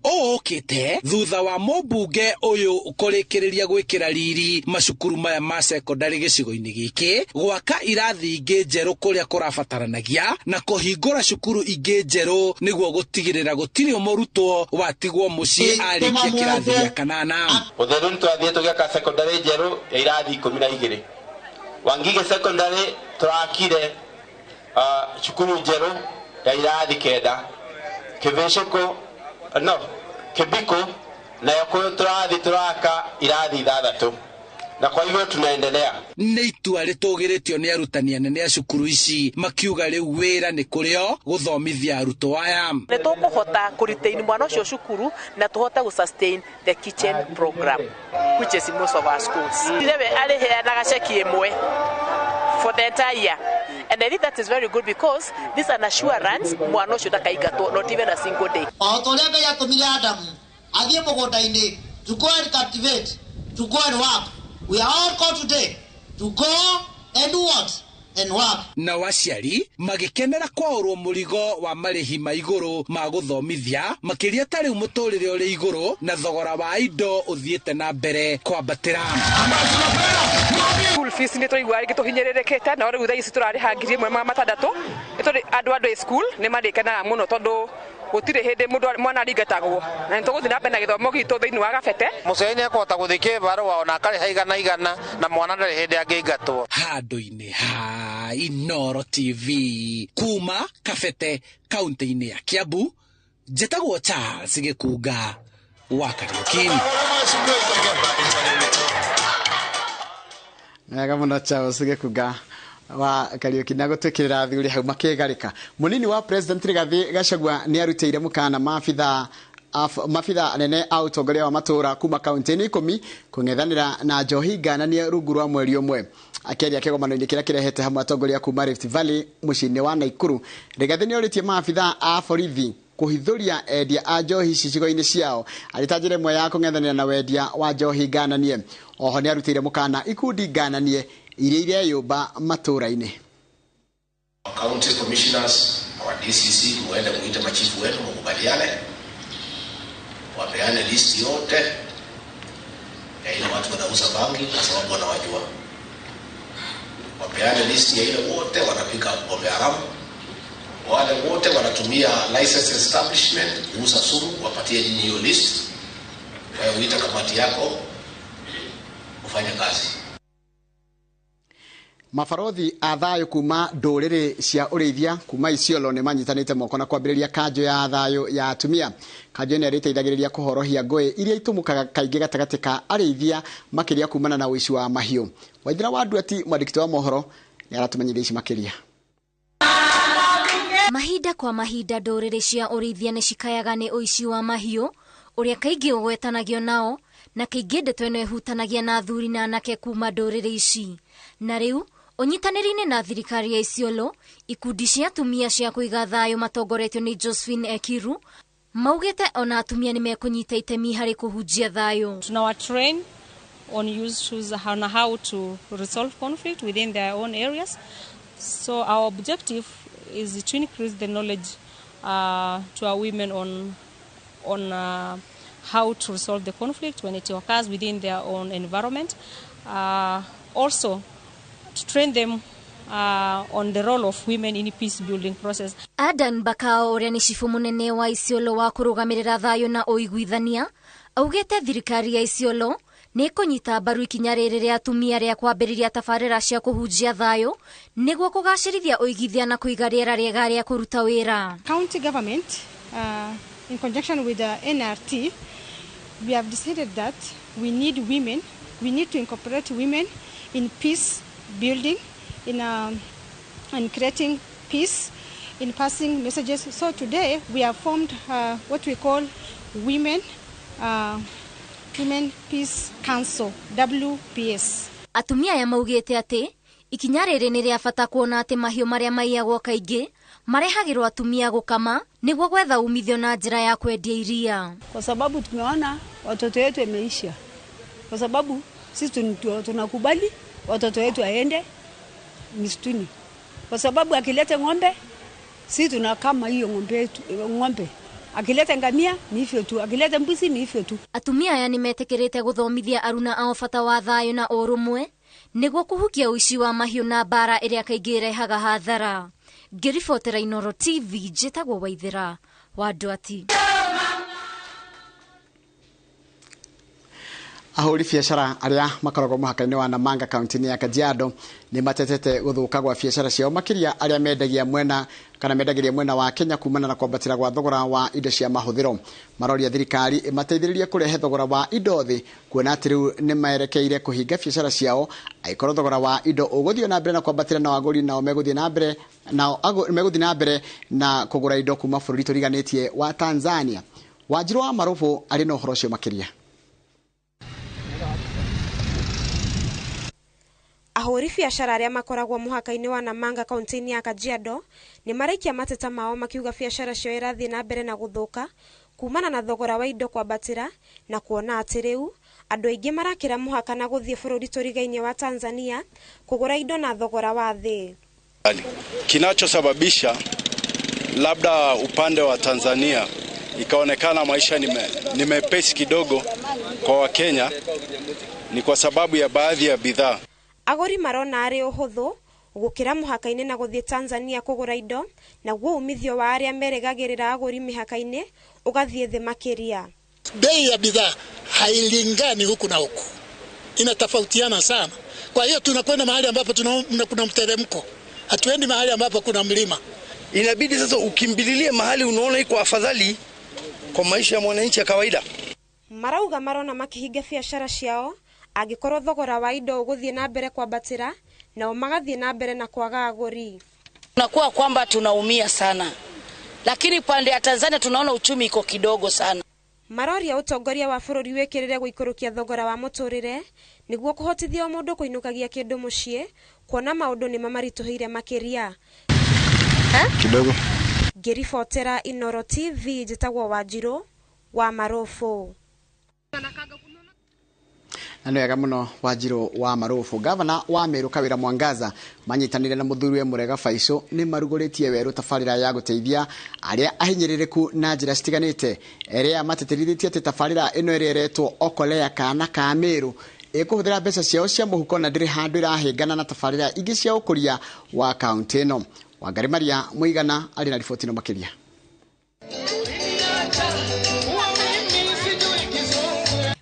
[SPEAKER 4] Ũũ ũkĩte thutha wa mũmbunge ũyũ kũrĩkĩrĩria gwĩkĩra riri macukuru maya ma cekondarĩ gĩcigo-inĩ gĩkĩ, gwaka irathi ingĩ njerũ kũrĩa kũrabataranagia na kũhingũra cukuru ingĩ njerũ nĩguo gũtigĩrĩra gũtirĩ mũrutwo watigwo mũciĩ arĩkia kĩrathi gĩa kanana.
[SPEAKER 5] Ũtheru nĩ twathiĩ tũgĩaka cekondarĩ njerũ ya irathi 12. Wangige cekondarĩ tũrakire cukuru njerũ ya irathi 9. Kĩbĩcĩkũ no Kibiko nayo tũrathiĩ tũraka irathi 6, na kwa hivyo tunaendelea.
[SPEAKER 4] Nĩ itua rĩtũgĩrĩtio nĩ arutani anene a cukuru ici makiuga rĩu wĩra nĩ kũrĩo gũthomithia arutwo aya.
[SPEAKER 6] Nĩ tũkũhota kũretain mwana ũcio cukuru na tũhote gũ sustain the kitchen program which is in most of our schools. Nĩwe arĩheanaga ceki ĩmwe for the entire year. And I think that is very good because this is an assurance mwana ũcio ndakaingatwo not even a single day.
[SPEAKER 8] O ta ũrĩa Ngai atũmire Adamu athiĩ mũgũnda-inĩ to go and cultivate, to go and work. We are all called today to go and do what? And work.
[SPEAKER 4] Nao aciari magĩkenera kwaũrwo mũrigo wa marĩhi ma igũrũ ma gũthomithia makĩria ta rĩu mũtũrĩre ũrĩ igũrũ na thogora wa indo ũthiĩte na mbere kwambatĩra.
[SPEAKER 6] School fees nĩ tũraigua rĩngĩ tũhinyĩrĩrĩkĩte no rĩu thaa ici tũrarĩha 1600. Nĩ tondũ andũ a school nĩ marĩkenaga mũno tondũ gũtirĩ hĩndĩ mũndũ mwana aringatagwo na nĩ tũgũthiĩ na mbere na gĩthomo gitũ thĩinĩ wa Kabete.
[SPEAKER 9] Mũciari nĩ ekũhota gũthiĩ kĩbarũa ona akarĩha igana igana na mwana ndarĩ hĩndĩ angĩingatwo.
[SPEAKER 4] Handũ-inĩ ha Inoro TV kuma Kabete kaunti-inĩ ya Kiambu, njĩtagwo Charles Gĩkunga wa Kariũki.
[SPEAKER 2] Wega mũno Charles Gĩkunga wa Kariũki na gũtwĩkĩrĩra athuri hau makĩgarĩka. Mũnini wa President Rigathĩ Gachagua nĩ arutĩire mũkana maabitha anene a ũtongoria wa matũra kuma kaunti-inĩ 10 kũng'ethanĩra na njohi ngananie rungu rwa mweri ũmwe. Akĩaria kĩgomano-inĩ kĩrĩa kĩrehete hamwe atongoria kuma Rift Valley mũciĩ-inĩ wa Naikuru, Rigathĩ nĩ orĩtie maabitha a borithi kũhithũria endia a njohi icigo-inĩ ciao arĩ ta njĩra ĩmwe ya kũng'ethanĩra na wendia wa njohi ngananie. Oho nĩ arutĩire mũkana ikundi ngananie iria ireyũmba matũra-inĩ.
[SPEAKER 10] County commissioners, our DCC, muende muite machifu wenu mukubaliane, wapeane list yote ya ile watu wanauza bangi kwa sababu wanawajua. Wapeane list ya ile wote wanapika pombe haramu, wale wote wanatumia licensed establishment kuuza sumu, wapatie nyinyi hiyo list. Wewe uita kamati yako ufanye kazi.
[SPEAKER 2] Mabarothi a thayũ kuma ndũrĩrĩ cia ũrĩithia kuma Isiolo nĩ manyitanĩte moko na kwambĩrĩria kanjũ ya thayũ ya atumia. Kanjũ ĩno ĩrĩteithagĩrĩria kũhorohia ngũĩ iria itumũkaga kaingĩ gatagatĩ ka arĩithia makĩria kumana na ũici wa mahiũ. Waithira wa Nduati, mwandĩki wa mohoro, nĩ aratũmenyithia ici makĩria.
[SPEAKER 1] Mahinda kwa mahinda ndũrĩrĩ cia ũrĩithia nĩ cikayaga nĩ ũici wa mahiũ ũrĩa kaingĩ ũgwetanagio nao, na kaingĩ ndeto ĩno ĩhutanagia na athuri na anake kuma ndũrĩrĩ ici. Na rĩu ũnyitanĩri-inĩ na thirikari ya Isiolo, ikundi cia atumia cia kũiga thayũ matongoretio nĩ Josephine Ekiru maugĩte ona atumia nĩ mekũnyita itemi harĩ kũhunjia thayũ.
[SPEAKER 3] Tunawa train on issues on how to resolve conflict within their own areas. So our objective is to increase the knowledge to our women on how to resolve the conflict when it occurs within their own environment. Also, to train them on the role of women in peace building process.
[SPEAKER 1] Adan Bakao ũrĩa nĩ cibũ mũnene wa Isiolo wa kũrũgamĩrĩra thayũ na ũiguithania augĩte thirikari ya Isiolo nĩ ĩkũnyita mbaru ikinya rĩrĩ rĩa atumia rĩa kwambĩrĩria tabarĩra cia kũhunjia thayũ nĩguo kũgacĩrithia ũigithia na kũiga rĩera rĩega rĩa kũruta wĩra.
[SPEAKER 7] County government in conjunction with the NRT, we have decided that we need women, we need to incorporate women in peace building, in creating peace, in passing messages. So today we have formed what we call Women Peace Council, WPS.
[SPEAKER 1] Atumia aya maugĩte atĩ ikinya rĩrĩ nĩ rĩa bata kuona atĩ mahiũ marĩa maiyagwo kaingĩ marehagĩrwo atumia gũkama nĩguo gwetha umithio na njĩra ya kwendia iria.
[SPEAKER 11] Kwa sababu tumeona watoto wetu wameisha, kwa sababu sisi tunakubali watoto wetu aende msituni, kwa sababu akileta ng'ombe sisi tunakama hiyo ng'ombe yetu, ng'ombe akileta ngamia ni hivyo tu, akileta mbuzi ni hivyo tu.
[SPEAKER 1] Atumia aya nĩmetĩkĩrĩte gũthomithia aruna ao bata wa thayũ na ũrũmwe nĩguo kũhukia ũici wa mahiũ na mbara ĩrĩa kaingĩ ĩrehaga hathara. Ngĩribotera Inooro TV, njĩtagwo Waithera wa Nduati.
[SPEAKER 2] Ahũri biacara arĩa makoragwo mũhaka-inĩ wa Namanga kaunti-inĩ ya Kajiado nĩ matetete gũthũka gwa biacara ciao makĩria arĩa mendagia mwena kana mendagĩria mwena wa Kenya kumana na kwambatĩra gwa thogora wa indo cia mahũthĩro. Maroria thirikari ĩmateithĩrĩrie kũrehe thogora wa indo thĩ kuona atĩ rĩu nĩ merekeire kũhinga biacara ciao angĩkorwo thogora wa indo ũgũthiĩ na mbere na kwambatĩra na agũri nao megũthiĩ na mbere nao megũthiĩ na mbere na kũgũra indo kuma bũrũri tũriganĩtie wa Tanzania. Wanjiru wa Marũbũ arĩ na ũhoro ũcio makĩria.
[SPEAKER 12] Ahũri biacara arĩa makoragwo mũhaka-inĩ wa Namanga kaunti-inĩ ya Kajiado nĩ maraikia mateta mao makiuga biacara ciao irathiĩ na mbere na gũthũka kumana na thogora wa indo kwambatĩra na kuona atĩ rĩu andũ aingĩ marakĩra mũhaka na gũthiĩ bũrũri tũrigainie wa Tanzania kũgũra indo na thogora wa thĩ.
[SPEAKER 13] Kinachosababisha labda upande wa Tanzania ikaonekana maisha ni mepesi kidogo kwa Wakenya ni kwa sababu ya baadhi ya bidhaa.
[SPEAKER 12] Agũri marona arĩ ũhũthũ gũkĩra mũhaka-inĩ na gũthiĩ Tanzania kũgũra indo, naguo umithio wa arĩa merĩgagĩrĩra agũri mĩhaka-inĩ ũgathiĩ thĩ makĩria.
[SPEAKER 14] Bei ya bidhaa hailingani huku na huku, inatofautiana sana. Kwa hiyo tunakwenda mahali ambapo kuna mteremko, hatuendi mahali ambapo kuna mlima.
[SPEAKER 15] Inabidi sasa ukimbililie mahali unaona iko afadhali kwa maisha ya mwananchi ya kawaida.
[SPEAKER 12] Marauga marona makihinga biacara ciao angĩkorwo thogora wa indo ũgũthiĩ na mbere kwambatĩra nao magathiĩ na mbere na kwaga agũri.
[SPEAKER 16] Tunakuwa kwamba tunaumia sana, lakini pande ya Tanzania tunaona uchumi iko kidogo sana.
[SPEAKER 12] Maroria ũtongoria wa bũrũri wĩkĩrĩre gũikũrũkia thogora wa mũtũrĩre nĩguo kũhotithia o mũndũ kũinũkagia kĩndũ mũciĩ kuona maũndũ nĩ mamaritũhĩire makĩria.
[SPEAKER 2] Kidogo.
[SPEAKER 12] Ngĩribotera Inooro TV njĩtagwo Wanjiru wa Marũbũ.
[SPEAKER 2] Na nĩ wega mũno Wanjiru wa Marũbũ. Gavana wa Meru Kawira Mwangaza manyitanĩire na mũthuriwe Mũrega Faisal nĩ marugũrĩtie werũ tabarĩra ya gũteithia arĩa ahinyĩrĩrĩku na njĩra citiganĩte. Erĩa matetĩrithĩtie atĩ tabarĩra ĩno ĩrĩa ĩretwo Okolea kana ka Meru Ĩkũhũthĩra mbeca ciao cia mũhuko na ndĩrĩ handũ ĩrahĩngana na tabarĩra ingĩ cia ũkũria wa kaunti ĩno. Wangari Maria Mũigana arĩ na riboti ĩno makĩria.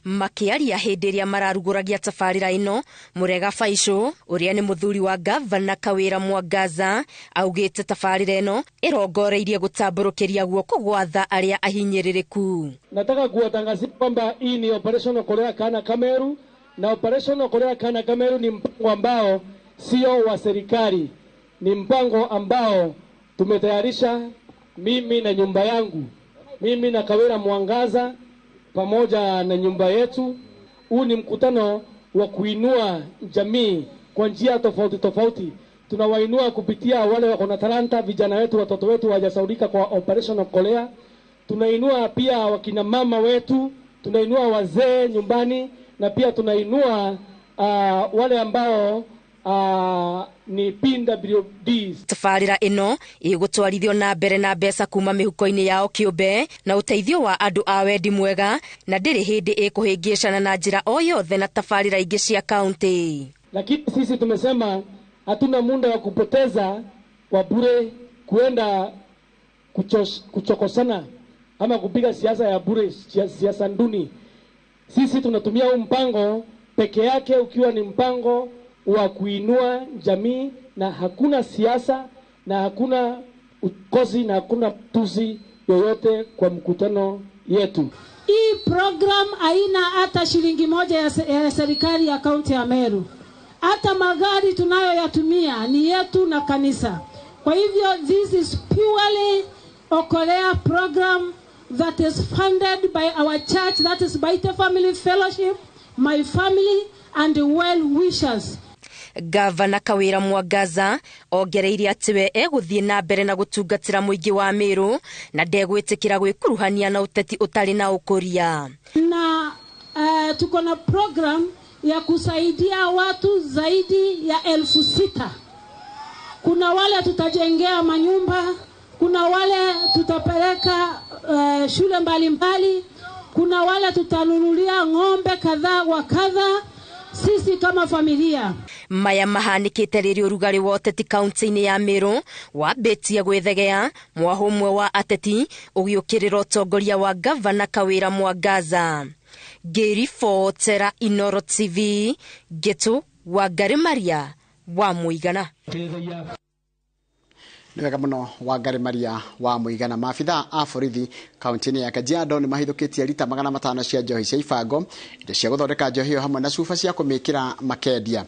[SPEAKER 17] Makiaria hĩndĩ ĩrĩa mararugũragia tabarĩra ĩno, Mũrega Baicũ ũrĩa nĩ mũthuri wa gavana Kawĩra Mwangaza augĩte tabarĩra ĩno ĩrongoreirie gũtambũrũkĩria guoko gwa tha arĩa ahinyĩrĩrĩku.
[SPEAKER 18] Nataka kuwatangazia kwamba hii ni Operation Okolea Kana Kameru, na Operation Okolea Kana Kameru ni mpango ambao sio wa serikali, ni mpango ambao tumetayarisha mimi na nyumba yangu, mimi na Kawira Mwangaza pamoja na nyumba yetu. Huu ni mkutano wa kuinua jamii kwa njia tofauti tofauti. Tunawainua kupitia wale wako na talanta, vijana wetu, watoto wetu hawajasaulika kwa Operation Okolea. Tunainua pia wakina mama wetu, tunainua wazee nyumbani, na pia tunainua wale ambao ni PWDs.
[SPEAKER 17] Tabarĩra ĩno ĩgũtwarithio na mbere na mbeca kuma mĩhuko-inĩ yao kĩũmbe na ũteithio wa andũ a wendi mwega, na ndĩrĩ hĩndĩ ĩkũhĩngĩcana na njĩra o yothe na tabarĩra ingĩ cia kaunti.
[SPEAKER 18] Lakini sisi tumesema hatuna muda wa kupoteza wa bure kuenda kuchokosana ama kupiga siasa ya bure, siasa nduni. Sisi tunatumia huu mpango peke yake ukiwa ni mpango wa kuinua jamii, na hakuna siasa na hakuna ukozi na hakuna tusi yoyote kwa mkutano yetu.
[SPEAKER 19] Hii program haina hata shilingi moja ya serikali ya kaunti ya Meru. Hata magari tunayoyatumia ni yetu na kanisa. Kwa hivyo this is purely Okolea program that is funded by our church, that is by the Family Fellowship, my family and the well wishers.
[SPEAKER 17] Gavana Kawira Mwangaza ongereire atĩ we egũthiĩ na mbere na gũtungatĩra mũingĩ wa Meru na ndegwĩtĩkĩra gwĩkuruhania na ũteti ũtarĩ na ũkũria.
[SPEAKER 19] Na tuko na program ya kusaidia watu zaidi ya 6,000. Kuna wale tutajengea manyumba, kuna wale tutapeleka shule mbalimbali, kuna wale tutanunulia ng'ombe kadhaa wa kadhaa. Sisi kama familia.
[SPEAKER 17] Maya mahanikite rĩrĩa ũrugarĩ wa ũteti kaunti-inĩ ya Meru wambĩtie gwĩthegea, mwahũ ũmwe wa ateti ũgĩũkĩrĩra ũtongoria wa gavana Kawira Mwangaza. Ngĩribotera Inooro TV, Ngĩtũ Wangari Maria wa Mũigana.
[SPEAKER 2] Nĩ wega mũno Wangari Maria wa Mũigana. Maabithaa a borithi kaunti-inĩ ya Kajiado nĩ mahithũkĩtie rita 500 cia njohi cia ibango, indo cia gũthondeka njohi ĩyo hamwe na cuba cia kũmĩkĩra makendia.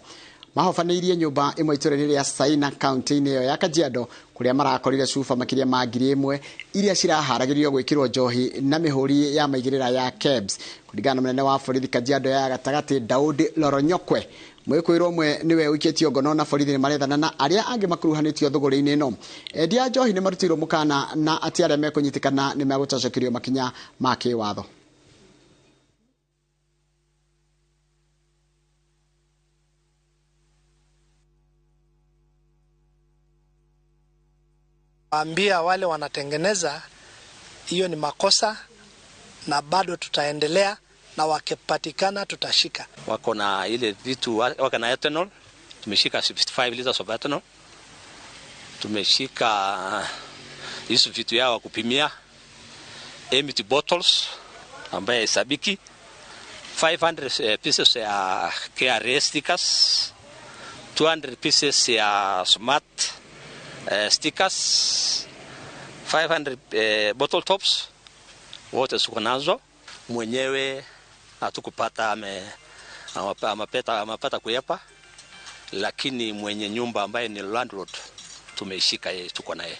[SPEAKER 2] Mahobanĩirie nyũmba ĩmwe itũũra-inĩ rĩa Saina kaunti-inĩ ĩyo ya Kajiado kũrĩa marakorire cuba makĩria ma 1,000 iria ciraharagĩrio gwĩkĩrwo njohi na mĩhũri ya maigĩrĩra ya KEBS. Kũringana na mũnene wa borithi Kajiado ya gatagatĩ Daudi Loronyokwe, mwĩkũĩrwo ũmwe nĩwe ũikĩtio ngono na borithi nĩ marethana na arĩa angĩ makuruhanĩtio thũgũrĩ-inĩ ĩno. Endia a njohi nĩ marutĩirwo mũkana na atĩ arĩa mekũnyitĩkana nĩ megũcocokerio makinya ma kĩwatho.
[SPEAKER 20] Ambia wale wanatengeneza hiyo ni makosa, na bado tutaendelea, na wakipatikana tutashika.
[SPEAKER 21] Wako na ile vitu, wako na ethanol, tumeshika 65 liters of ethanol. Tumeshika hizo vitu yao kupimia, empty bottles ambaye hesabiki, 500 pieces ya KRA stickers, 200 pieces ya smart stickers, 500 bottle tops wote tuko nazo. Mwenyewe hatukupata amepata kuepa, lakini mwenye nyumba ambaye ni landlord tumeishika yeye, tuko naye.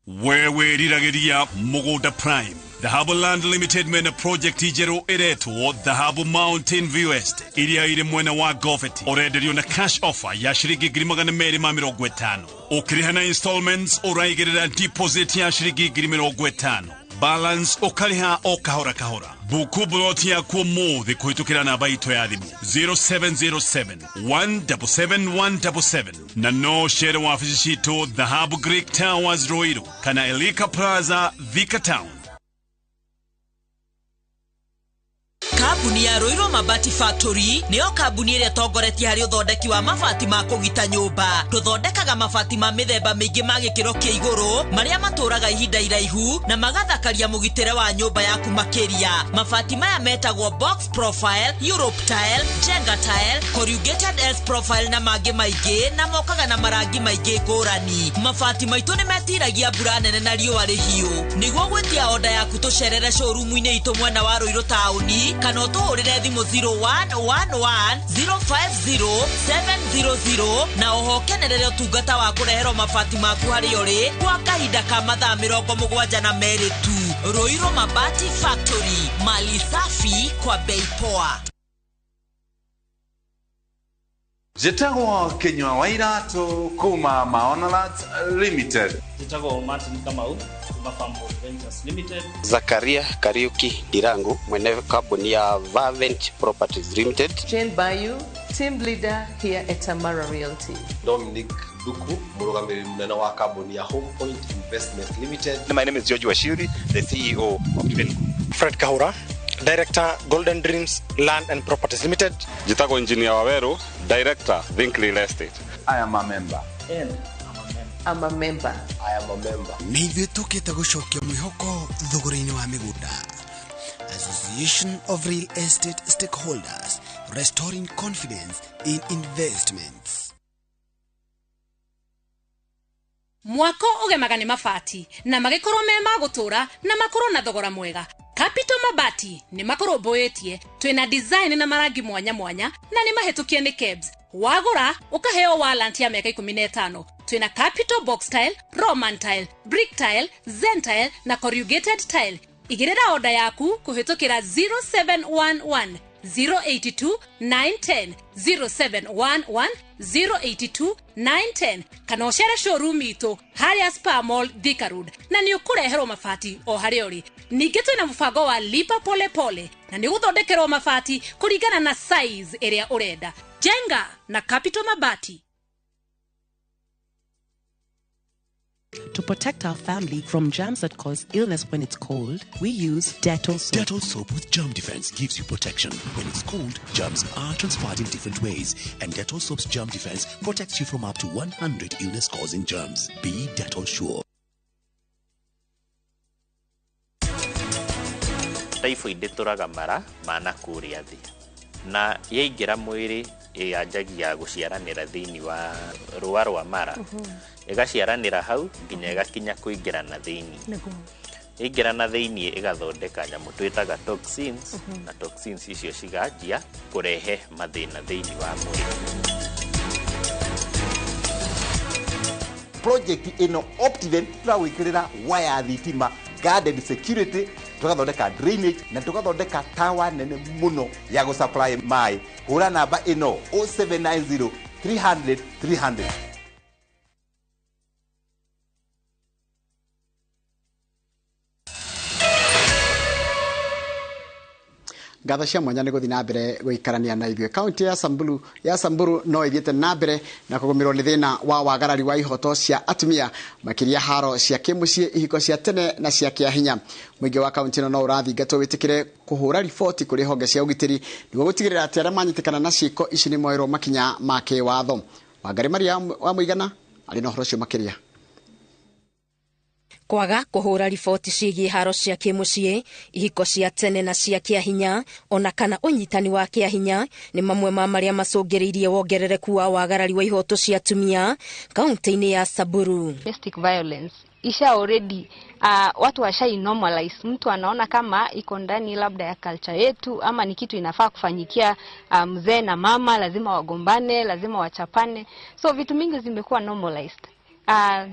[SPEAKER 22] Wewe riragĩria Mũgũnda Prime. Dhahabu Land Limited mena project njerũ ĩretwo Dhahabu Mountain View Estate iria ĩrĩ mwena wa Goveti. Ũrenderio na cash offer ya shiringi 250,000. Ũkĩrĩha na installments ũraigĩrĩra deposit ya shiringi 50,000. Balance ũkarĩha o kahora kahora. Buku buroti yaku ũmũthĩ kũhĩtũkĩra namba itũ ya thimũ 0707 177 177 na no cere wabici citũ Dhahabu Greek Towers Ruiru kana Elika Plaza Thika Town.
[SPEAKER 5] Kambuni ya Ruiru Mabati Factory nĩyo kambuni ĩrĩa ĩtongoretie harĩ ũthondeki wa mabati ma kũgita nyũmba. Tũthondekaga mabati ma mĩthemba mĩingĩ ma gĩkĩro kĩa igũrũ marĩa matũraga ihinda iraihu na magathakaria mũgitĩre wa nyũmba yaku makĩria. Mabati maya metagwo box profile, Europe tile, Jenga tile, corrugated S profile na mangĩ maingĩ, na mokaga na marangi maingĩ ngũrani. Mabati maitũ nĩ metiragia mbura nene na riũa rĩhiũ. Nĩguo gwĩtia oda yaku tũcerere showroom-inĩ itũ mwena wa Ruiru taũni kana ũtũhũrĩre thimũ 0111 050 700 na oho kenerere ũtungata wa kũreherwo mabati maku harĩa ũrĩ kwa kahinda ka mathaa 72 tu. Ruiru Mabati Factory, mali safi kwa bei poa.
[SPEAKER 8] Njĩtagwo Kinyua wa Iratũ kuma Maonalat Limited.
[SPEAKER 23] Njĩtagwo Martin Kamau kuma Farmboard Ventures Limited.
[SPEAKER 24] Zakaria Kariuki Dirangu mwene kambuni ya Vavent Properties Limited.
[SPEAKER 25] Jane Bayu, team leader here at Tamara Realty.
[SPEAKER 10] Dominic Duku, mũrũgamĩrĩri mũnene wa kambuni ya Home Point Investment Limited.
[SPEAKER 26] My name is George Washiri, the CEO of Group.
[SPEAKER 27] Fred Kahura, Director, Golden Dreams Land and Properties Limited.
[SPEAKER 28] Njĩtagwo Engineer Waweru, Director, Think Real Estate.
[SPEAKER 8] I am a member.
[SPEAKER 23] And
[SPEAKER 25] I'm a member.
[SPEAKER 10] I am a member.
[SPEAKER 29] Nĩ ithuĩ tũkĩte gũcokia mwĩhoko thogora-inĩ wa mĩgũnda. Association of Real Estate Stakeholders, restoring confidence in investments.
[SPEAKER 30] Mwako ũgemaga nĩ mabati na magĩkorwo me ma gũtũra na makorwo na thogora mwega. Capital Mabati nĩ makũrũmbũĩtie, twĩna design na marangi mwanya mwanya na nĩ mahĩtũkie nĩ KEBS. Wagũra ũkaheo warranty ya mĩaka 15. Twĩna Capital Box Tile, Roman Tile, Brick Tile, Zen Tile na Corrugated Tile. Igĩrĩra oda yaku kũhĩtũkĩra 0711 082 910 0711 082 910 kana ũcere showroom itũ harĩa Spa Mall Thika Road na nĩ ũkũreherwo mabati o harĩa ũrĩ. Ningĩ twĩna mũbango wa lipa pole pole na nĩ ũgũthondekerwo mabati kũringana na size ĩrĩa ũrenda. Jenga na Capital Mabati.
[SPEAKER 31] To protect our family from germs that cause illness when it's cold, we use Dettol soap.
[SPEAKER 32] Dettol soap with germ defense gives you protection. When it's cold, germs are transferred in different ways, and Dettol soap's germ defense protects you from up to 100 illness-causing germs. Be Dettol sure.
[SPEAKER 33] Typhoid ĩtũraga mara mana kũrĩa thĩ na yaingĩra mwĩrĩ ĩanjagia gũciaranĩra thĩinĩ wa rũa rwa mara, ĩgaciaranĩra hau nginya ĩgakinya kũingĩra na thĩinĩ. Ĩingĩra na thĩinĩ ĩgathondeka nyamũ twĩtaga toxins, na toxins icio ciganjia kũrehe mathĩna thĩinĩ wa mwĩrĩ.
[SPEAKER 34] Project ĩno Optiven tũragwĩkĩrĩra waya thitima, garden security, tugathondeka drainage na tugathondeka tower nene muno ya gå supply mai. Hũra namba ĩno 0790 300 300.
[SPEAKER 2] Ngatho cia mwanya nĩ gũthiĩ na mbere gũikarania na ithuĩ. Kaunti ya Samburu no ĩthiĩte na mbere na kũgũmĩrwo nĩ thĩna wa wagarari wa ihoto cia atumia, makĩria haro cia kĩmũciĩ, ihiko cia tene na cia kĩahinya. Mũingĩ wa kaunti ĩno no ũrathingatwo wĩtĩkĩre kũhũra riboti kũrĩ honge cia ũgitĩri nĩguo gũtigĩrĩra atĩ arĩa manyitĩkana na ciĩko ici nĩ moerwo makinya ma kĩwatho. Wangari Maria wa Mũigana arĩ na ũhoro ũcio makĩria.
[SPEAKER 17] Kwaga kũhũra riboti ciĩgiĩ haro cia kĩmũciĩ, ihiko cia tene na cia kĩahinya, ona kana ũnyitani wa kĩahinya nĩ mamwe ma marĩa macũngĩrĩirie wongerereku wa wagarari wa ihoto cia atumia kaunti-inĩ ya Samburu.
[SPEAKER 35] Domestic violence isha already watu washai normalize. Mtu anaona kama iko ndani labda ya culture yetu ama ni kitu inafaa kufanyikia mzee na mama, lazima wagombane, lazima wachapane. So vitu mingi zimekuwa normalized.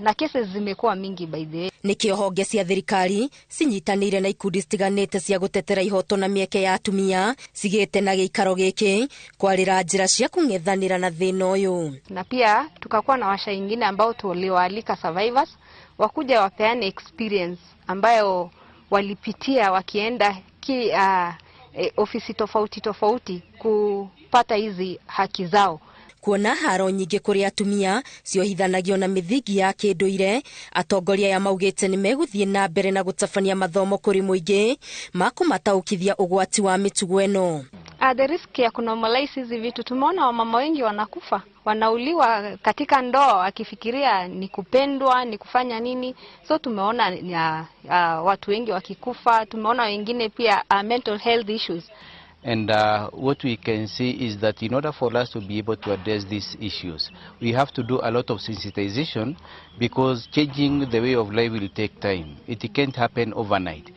[SPEAKER 35] Na cases zimekuwa mingi by the way.
[SPEAKER 17] Nikio honge cia thirikari cinyitanĩire na ikundi citiganĩte cia gũtetera ihoto na mĩeke ya atumia cigĩte na gĩikaro gĩkĩ kwarĩra njĩra cia kũng'ethanĩra na thĩna ũyũ.
[SPEAKER 35] Na pia tukakuwa na washa ingine ambao tuliwaalika survivors wakuja wapeane experience ambayo walipitia wakienda ofisi tofauti tofauti kupata hizi haki zao.
[SPEAKER 17] Kuona haro nyingĩ kũrĩ atumia ciohithanagio na mĩthingi ya kĩndũire, atongoria aya maugĩte nĩ megũthiĩ na mbere na gũtabania mathomo kũrĩ mũingĩ makũmataũkithia ũgwati wa mĩtugo ĩno.
[SPEAKER 35] The risk ya kunormalize hizi vitu, tumeona wamama wengi wanakufa, wanauliwa katika ndoa akifikiria ni kupendwa, ni kufanya nini. So tumeona watu wengi wakikufa, tumeona wengine pia mental health issues.
[SPEAKER 1] And what we can see is that in order for us to be able to address these issues, we have to do a lot of sensitization, because changing the way of life will take time. It can't happen overnight.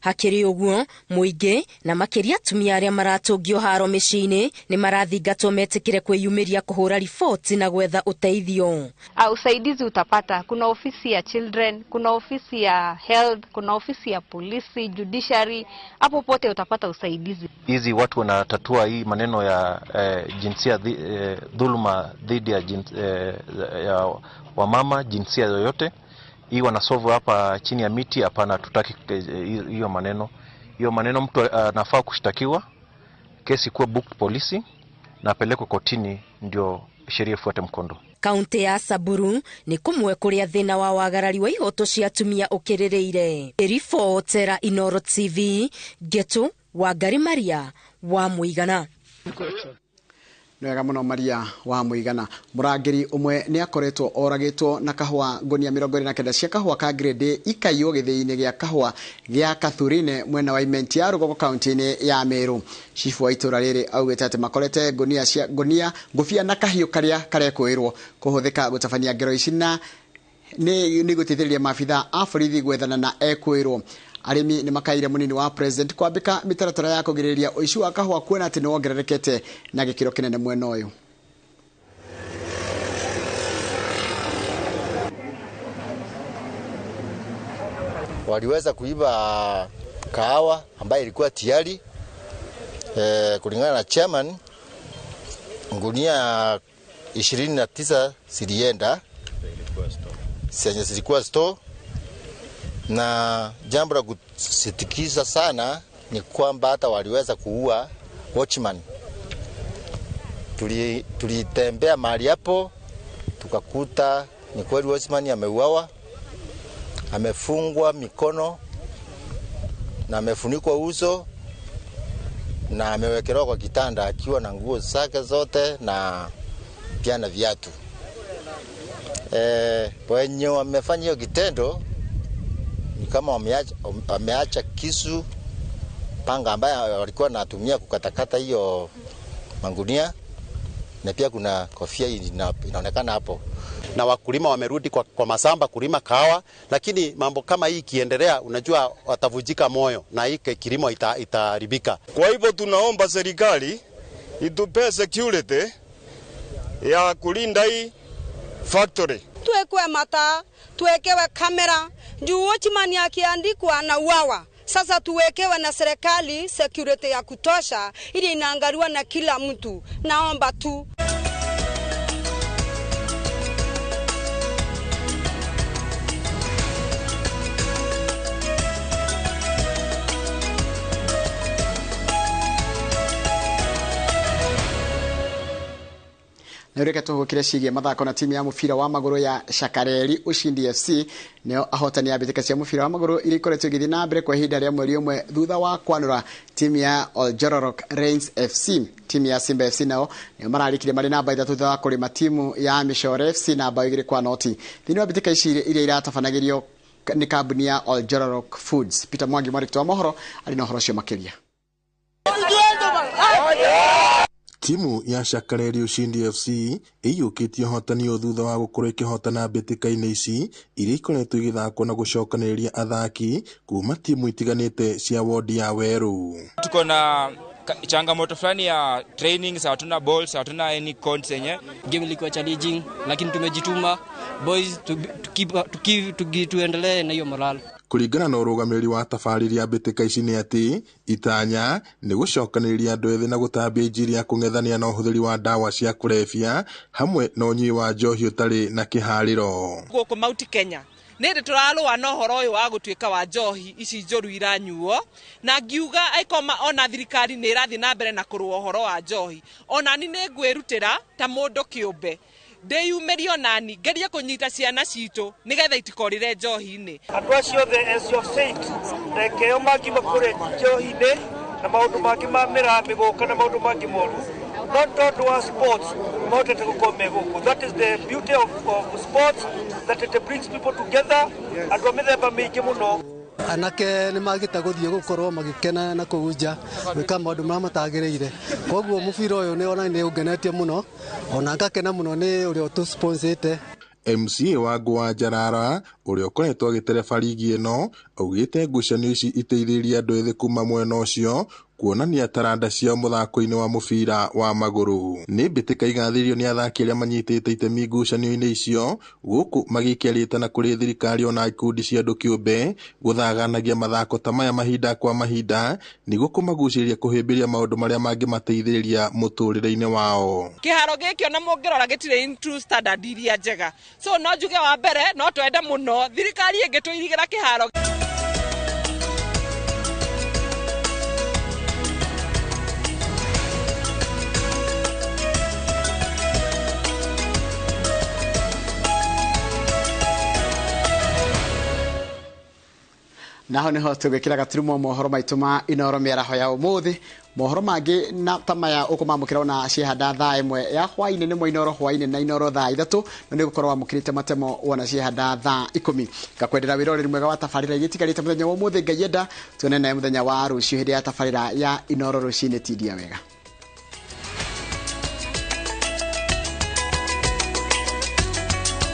[SPEAKER 17] Hakĩrĩ ũguo, mũingĩ na makĩria atumia arĩa maratũngio haro mĩciĩ-inĩ nĩ marathingatwo metĩkĩre kwĩyumĩria kũhũra riboti na gwetha ũteithio.
[SPEAKER 35] Usaidizi utapata. Kuna ofisi ya children, kuna ofisi ya health, kuna ofisi ya polisi, judiciary, hapo pote utapata usaidizi.
[SPEAKER 3] Hizi watu wanatatua hii maneno ya jinsia dhuluma dhidi ya ya wamama jinsia yoyote. Hii wanasovu hapa chini ya miti, hapana, tutaki hiyo maneno. Hiyo maneno mtu anafaa kushtakiwa, kesi kuwa booked polisi na apelekwe kotini ndio sheria ifuate mkondo.
[SPEAKER 17] Kaunti ya Samburu ni kumwe kuria thina wa wagarari wa ihoto cia atumia ukiririire. Ribotera Inoro TV, Getu Wangari Maria wa Muigana.
[SPEAKER 2] Nĩ wega mũno Maria wa Muigana. Mũrangĩri ũmwe nĩ akoretwo oragĩtwo na kahũa ngũnia 29 cia kahũa ka grade ikaiywo gĩthĩi-inĩ gĩa kahũa gĩa Kathurine mwena wa Imenti ya Rũgongo kaunti-inĩ ya Meru. Chifu wa itũra rĩrĩ augĩte atĩ makorete ngũnia cia ngũnia ngũbia na kahiũ karĩa karekũĩrwo kũhũthĩka gũtabania ngero ici na nĩ gũteithĩrĩria maabithaa a borithi gwethana na ekũĩrwo. Arĩmi nĩ makaire mũnini wa president kwambĩka mĩtaratara ya kũgirĩrĩria ũici wa kahũa kuona atĩ nĩ wongererekete na gĩkĩro kĩnene mwena ũyũ.
[SPEAKER 4] Waliweza kuiba kahawa ambayo ilikuwa tayari. Kulingana na chairman, ngunia 29 zilienda zenye zilikuwa store. Na jambo la kusitikisha sana ni kwamba hata waliweza kuua watchman. Tulitembea mahali hapo tukakuta ni kweli watchman ameuawa, amefungwa mikono na amefunikwa uso na amewekelewa kwa kitanda akiwa na nguo zake zote na pia na viatu. Wenye wamefanya hiyo kitendo ni kama wameacha kisu, panga ambayo walikuwa wanatumia kukatakata hiyo mangunia, na pia kuna kofia inaonekana hapo.
[SPEAKER 6] Na wakulima wamerudi kwa masamba kulima kahawa, lakini mambo kama hii ikiendelea, unajua watavujika moyo na hii kilimo itaharibika.
[SPEAKER 7] Kwa hivyo tunaomba serikali itupe security ya kulinda hii factory.
[SPEAKER 9] Tuwekwe mataa, tuwekewe kamera, juu watchman akiandikwa na uawa. Sasa tuwekewe na serikali security ya kutosha ili inaangaliwa na kila mtu. Naomba tu.
[SPEAKER 2] Reke tũhũkĩre ciĩgiĩ mathako na timu ya mũbira wa magũrũ ya Shakareri Ushindi FC nĩo ahotani a mbĩtĩka cia mũbira wa magũrũ iria ikoretwo igĩthiĩ na mbere kwa ihinda rĩa mweri ũmwe thutha wa kwanũra timu ya Oljororok Rains FC. Timu ya Simba FC nao nĩo mararĩkirie marĩ namba 3 thutha wa kũrĩma timu ya Mishore FC namba 2-0. Thĩinĩ wa mbĩtĩka ici iria iratabanagĩrio nĩ kambuni ya Oljororok Foods. Peter Mwangi mwandĩki wa mohoro arĩ na ũhoro ũcio makĩria.
[SPEAKER 11] Timu ya Shakareri Ushindi FC ĩiyũkĩtie ũhotani ũyũ thutha wa gũkorwo ĩkĩhotana mbĩtĩka-inĩ ici iria ikoretwo igĩthakwo na gũcokanĩrĩria athaki kuma timu itiganĩte cia wodi ya Weru.
[SPEAKER 12] Tuko na changamoto fulani ya training, hatuna balls, hatuna any cones yenye.
[SPEAKER 13] Game ilikuwa challenging lakini tumejituma boys, tuendelee na hiyo morale.
[SPEAKER 11] Kũringana na ũrũgamĩrĩri wa tabarĩri ya mbĩtĩka ici nĩ atĩ itanya nĩ gũcokanĩrĩria andũ ethĩ na gũtambia injiri ya kũng'ethania na ũhũthĩri wa ndawa cia kũrebia hamwe na ũnyui wa njohi ũtarĩ na kĩharĩro.
[SPEAKER 14] Gũkũ Mount Kenya
[SPEAKER 5] Nĩ ndĩ tũrarũa na ũhoro ũyũ wa gũtuĩka wa njohi ici njũru iranyuo, na ngiuga aikoma ona thirikari nĩ ĩrathiĩ na mbere na kũrũa ũhoro wa njohi, onani nĩ ngwĩrutĩra ta mũndũ kĩũmbe ndĩyumĩrie onani ngerie kũnyita ciana citũ nĩgetha itikorĩre njohi-inĩ.
[SPEAKER 8] Andũ acio othe, as you have said, rekeo mangiuma kũrĩa njohi-inĩ na maũndũ mangĩ ma mĩraa mĩgũka na maũndũ mangĩ moru, no tondũ wa sports mahotete gũkorwo me gũkũ. That is the beauty of sports, that it brings people together, andũ a mĩthemba mĩingĩ mũno.
[SPEAKER 14] Anake nĩ magĩte gũthiĩ gũkorwo magĩkena na kũu nja gwĩka maũndũ marĩa matagĩrĩire, koguo mũbira ũyũ nĩ ona nĩ ũngenetie mũno, ona ngakena mũno nĩ ũrĩa ũtũsponsĩte.
[SPEAKER 11] MCA wa Ngũa Njarara ũrĩa ũkoretwo agĩtereba rigi ĩno augĩte ngucanio ici iteithĩrĩrie andũ ethĩ kuma mwena ũcio kuonania taranda ciao mũthako-inĩ wa mũbira wa magũrũ. Nĩ mbĩtĩka igathĩrĩirio nĩ athaki arĩa manyitĩte itemi ngucanio-inĩ icio gũkũ magĩikia rĩtana kũrĩ thirikari ona ikundi cia andũ kĩũmbe gũthaganagia mathako ta maya mahinda kwa mahinda nĩguo kũmagucĩrĩria kũhĩmbĩria maũndũ marĩa mangĩmateithĩrĩria mũtũrĩre-inĩ wao.
[SPEAKER 5] Kĩharo gĩkĩ ona mũngĩrora gĩtirĩ into standard iria njega, so no njuge wa mbere no twende mũno thirikari ĩngĩtũirigĩra kĩharo.
[SPEAKER 2] Naho niho tugikira gaturumo mohoro maitu ma Inooro mĩaraho ya ũmũthĩ. Mohoro mangĩ na ta maya ũkũmamũkĩra ona ciehanda thaa 1 ya hwaĩ-inĩ nĩmo Inooro hwaĩ-inĩ na Inooro thaa 3, na nĩ ũgũkorwo wamũkĩrĩte matemo wona ciehanda thaa 10. Ngakwendera wĩroreri mwega wa tabarĩra iria itigarĩte mũthenya wa ũmũthĩ. Ngai enda tuone nawe mũthenya wa rũciũ hĩndĩ ya tabarĩra ya Inooro rũcinĩ. Tindia wega.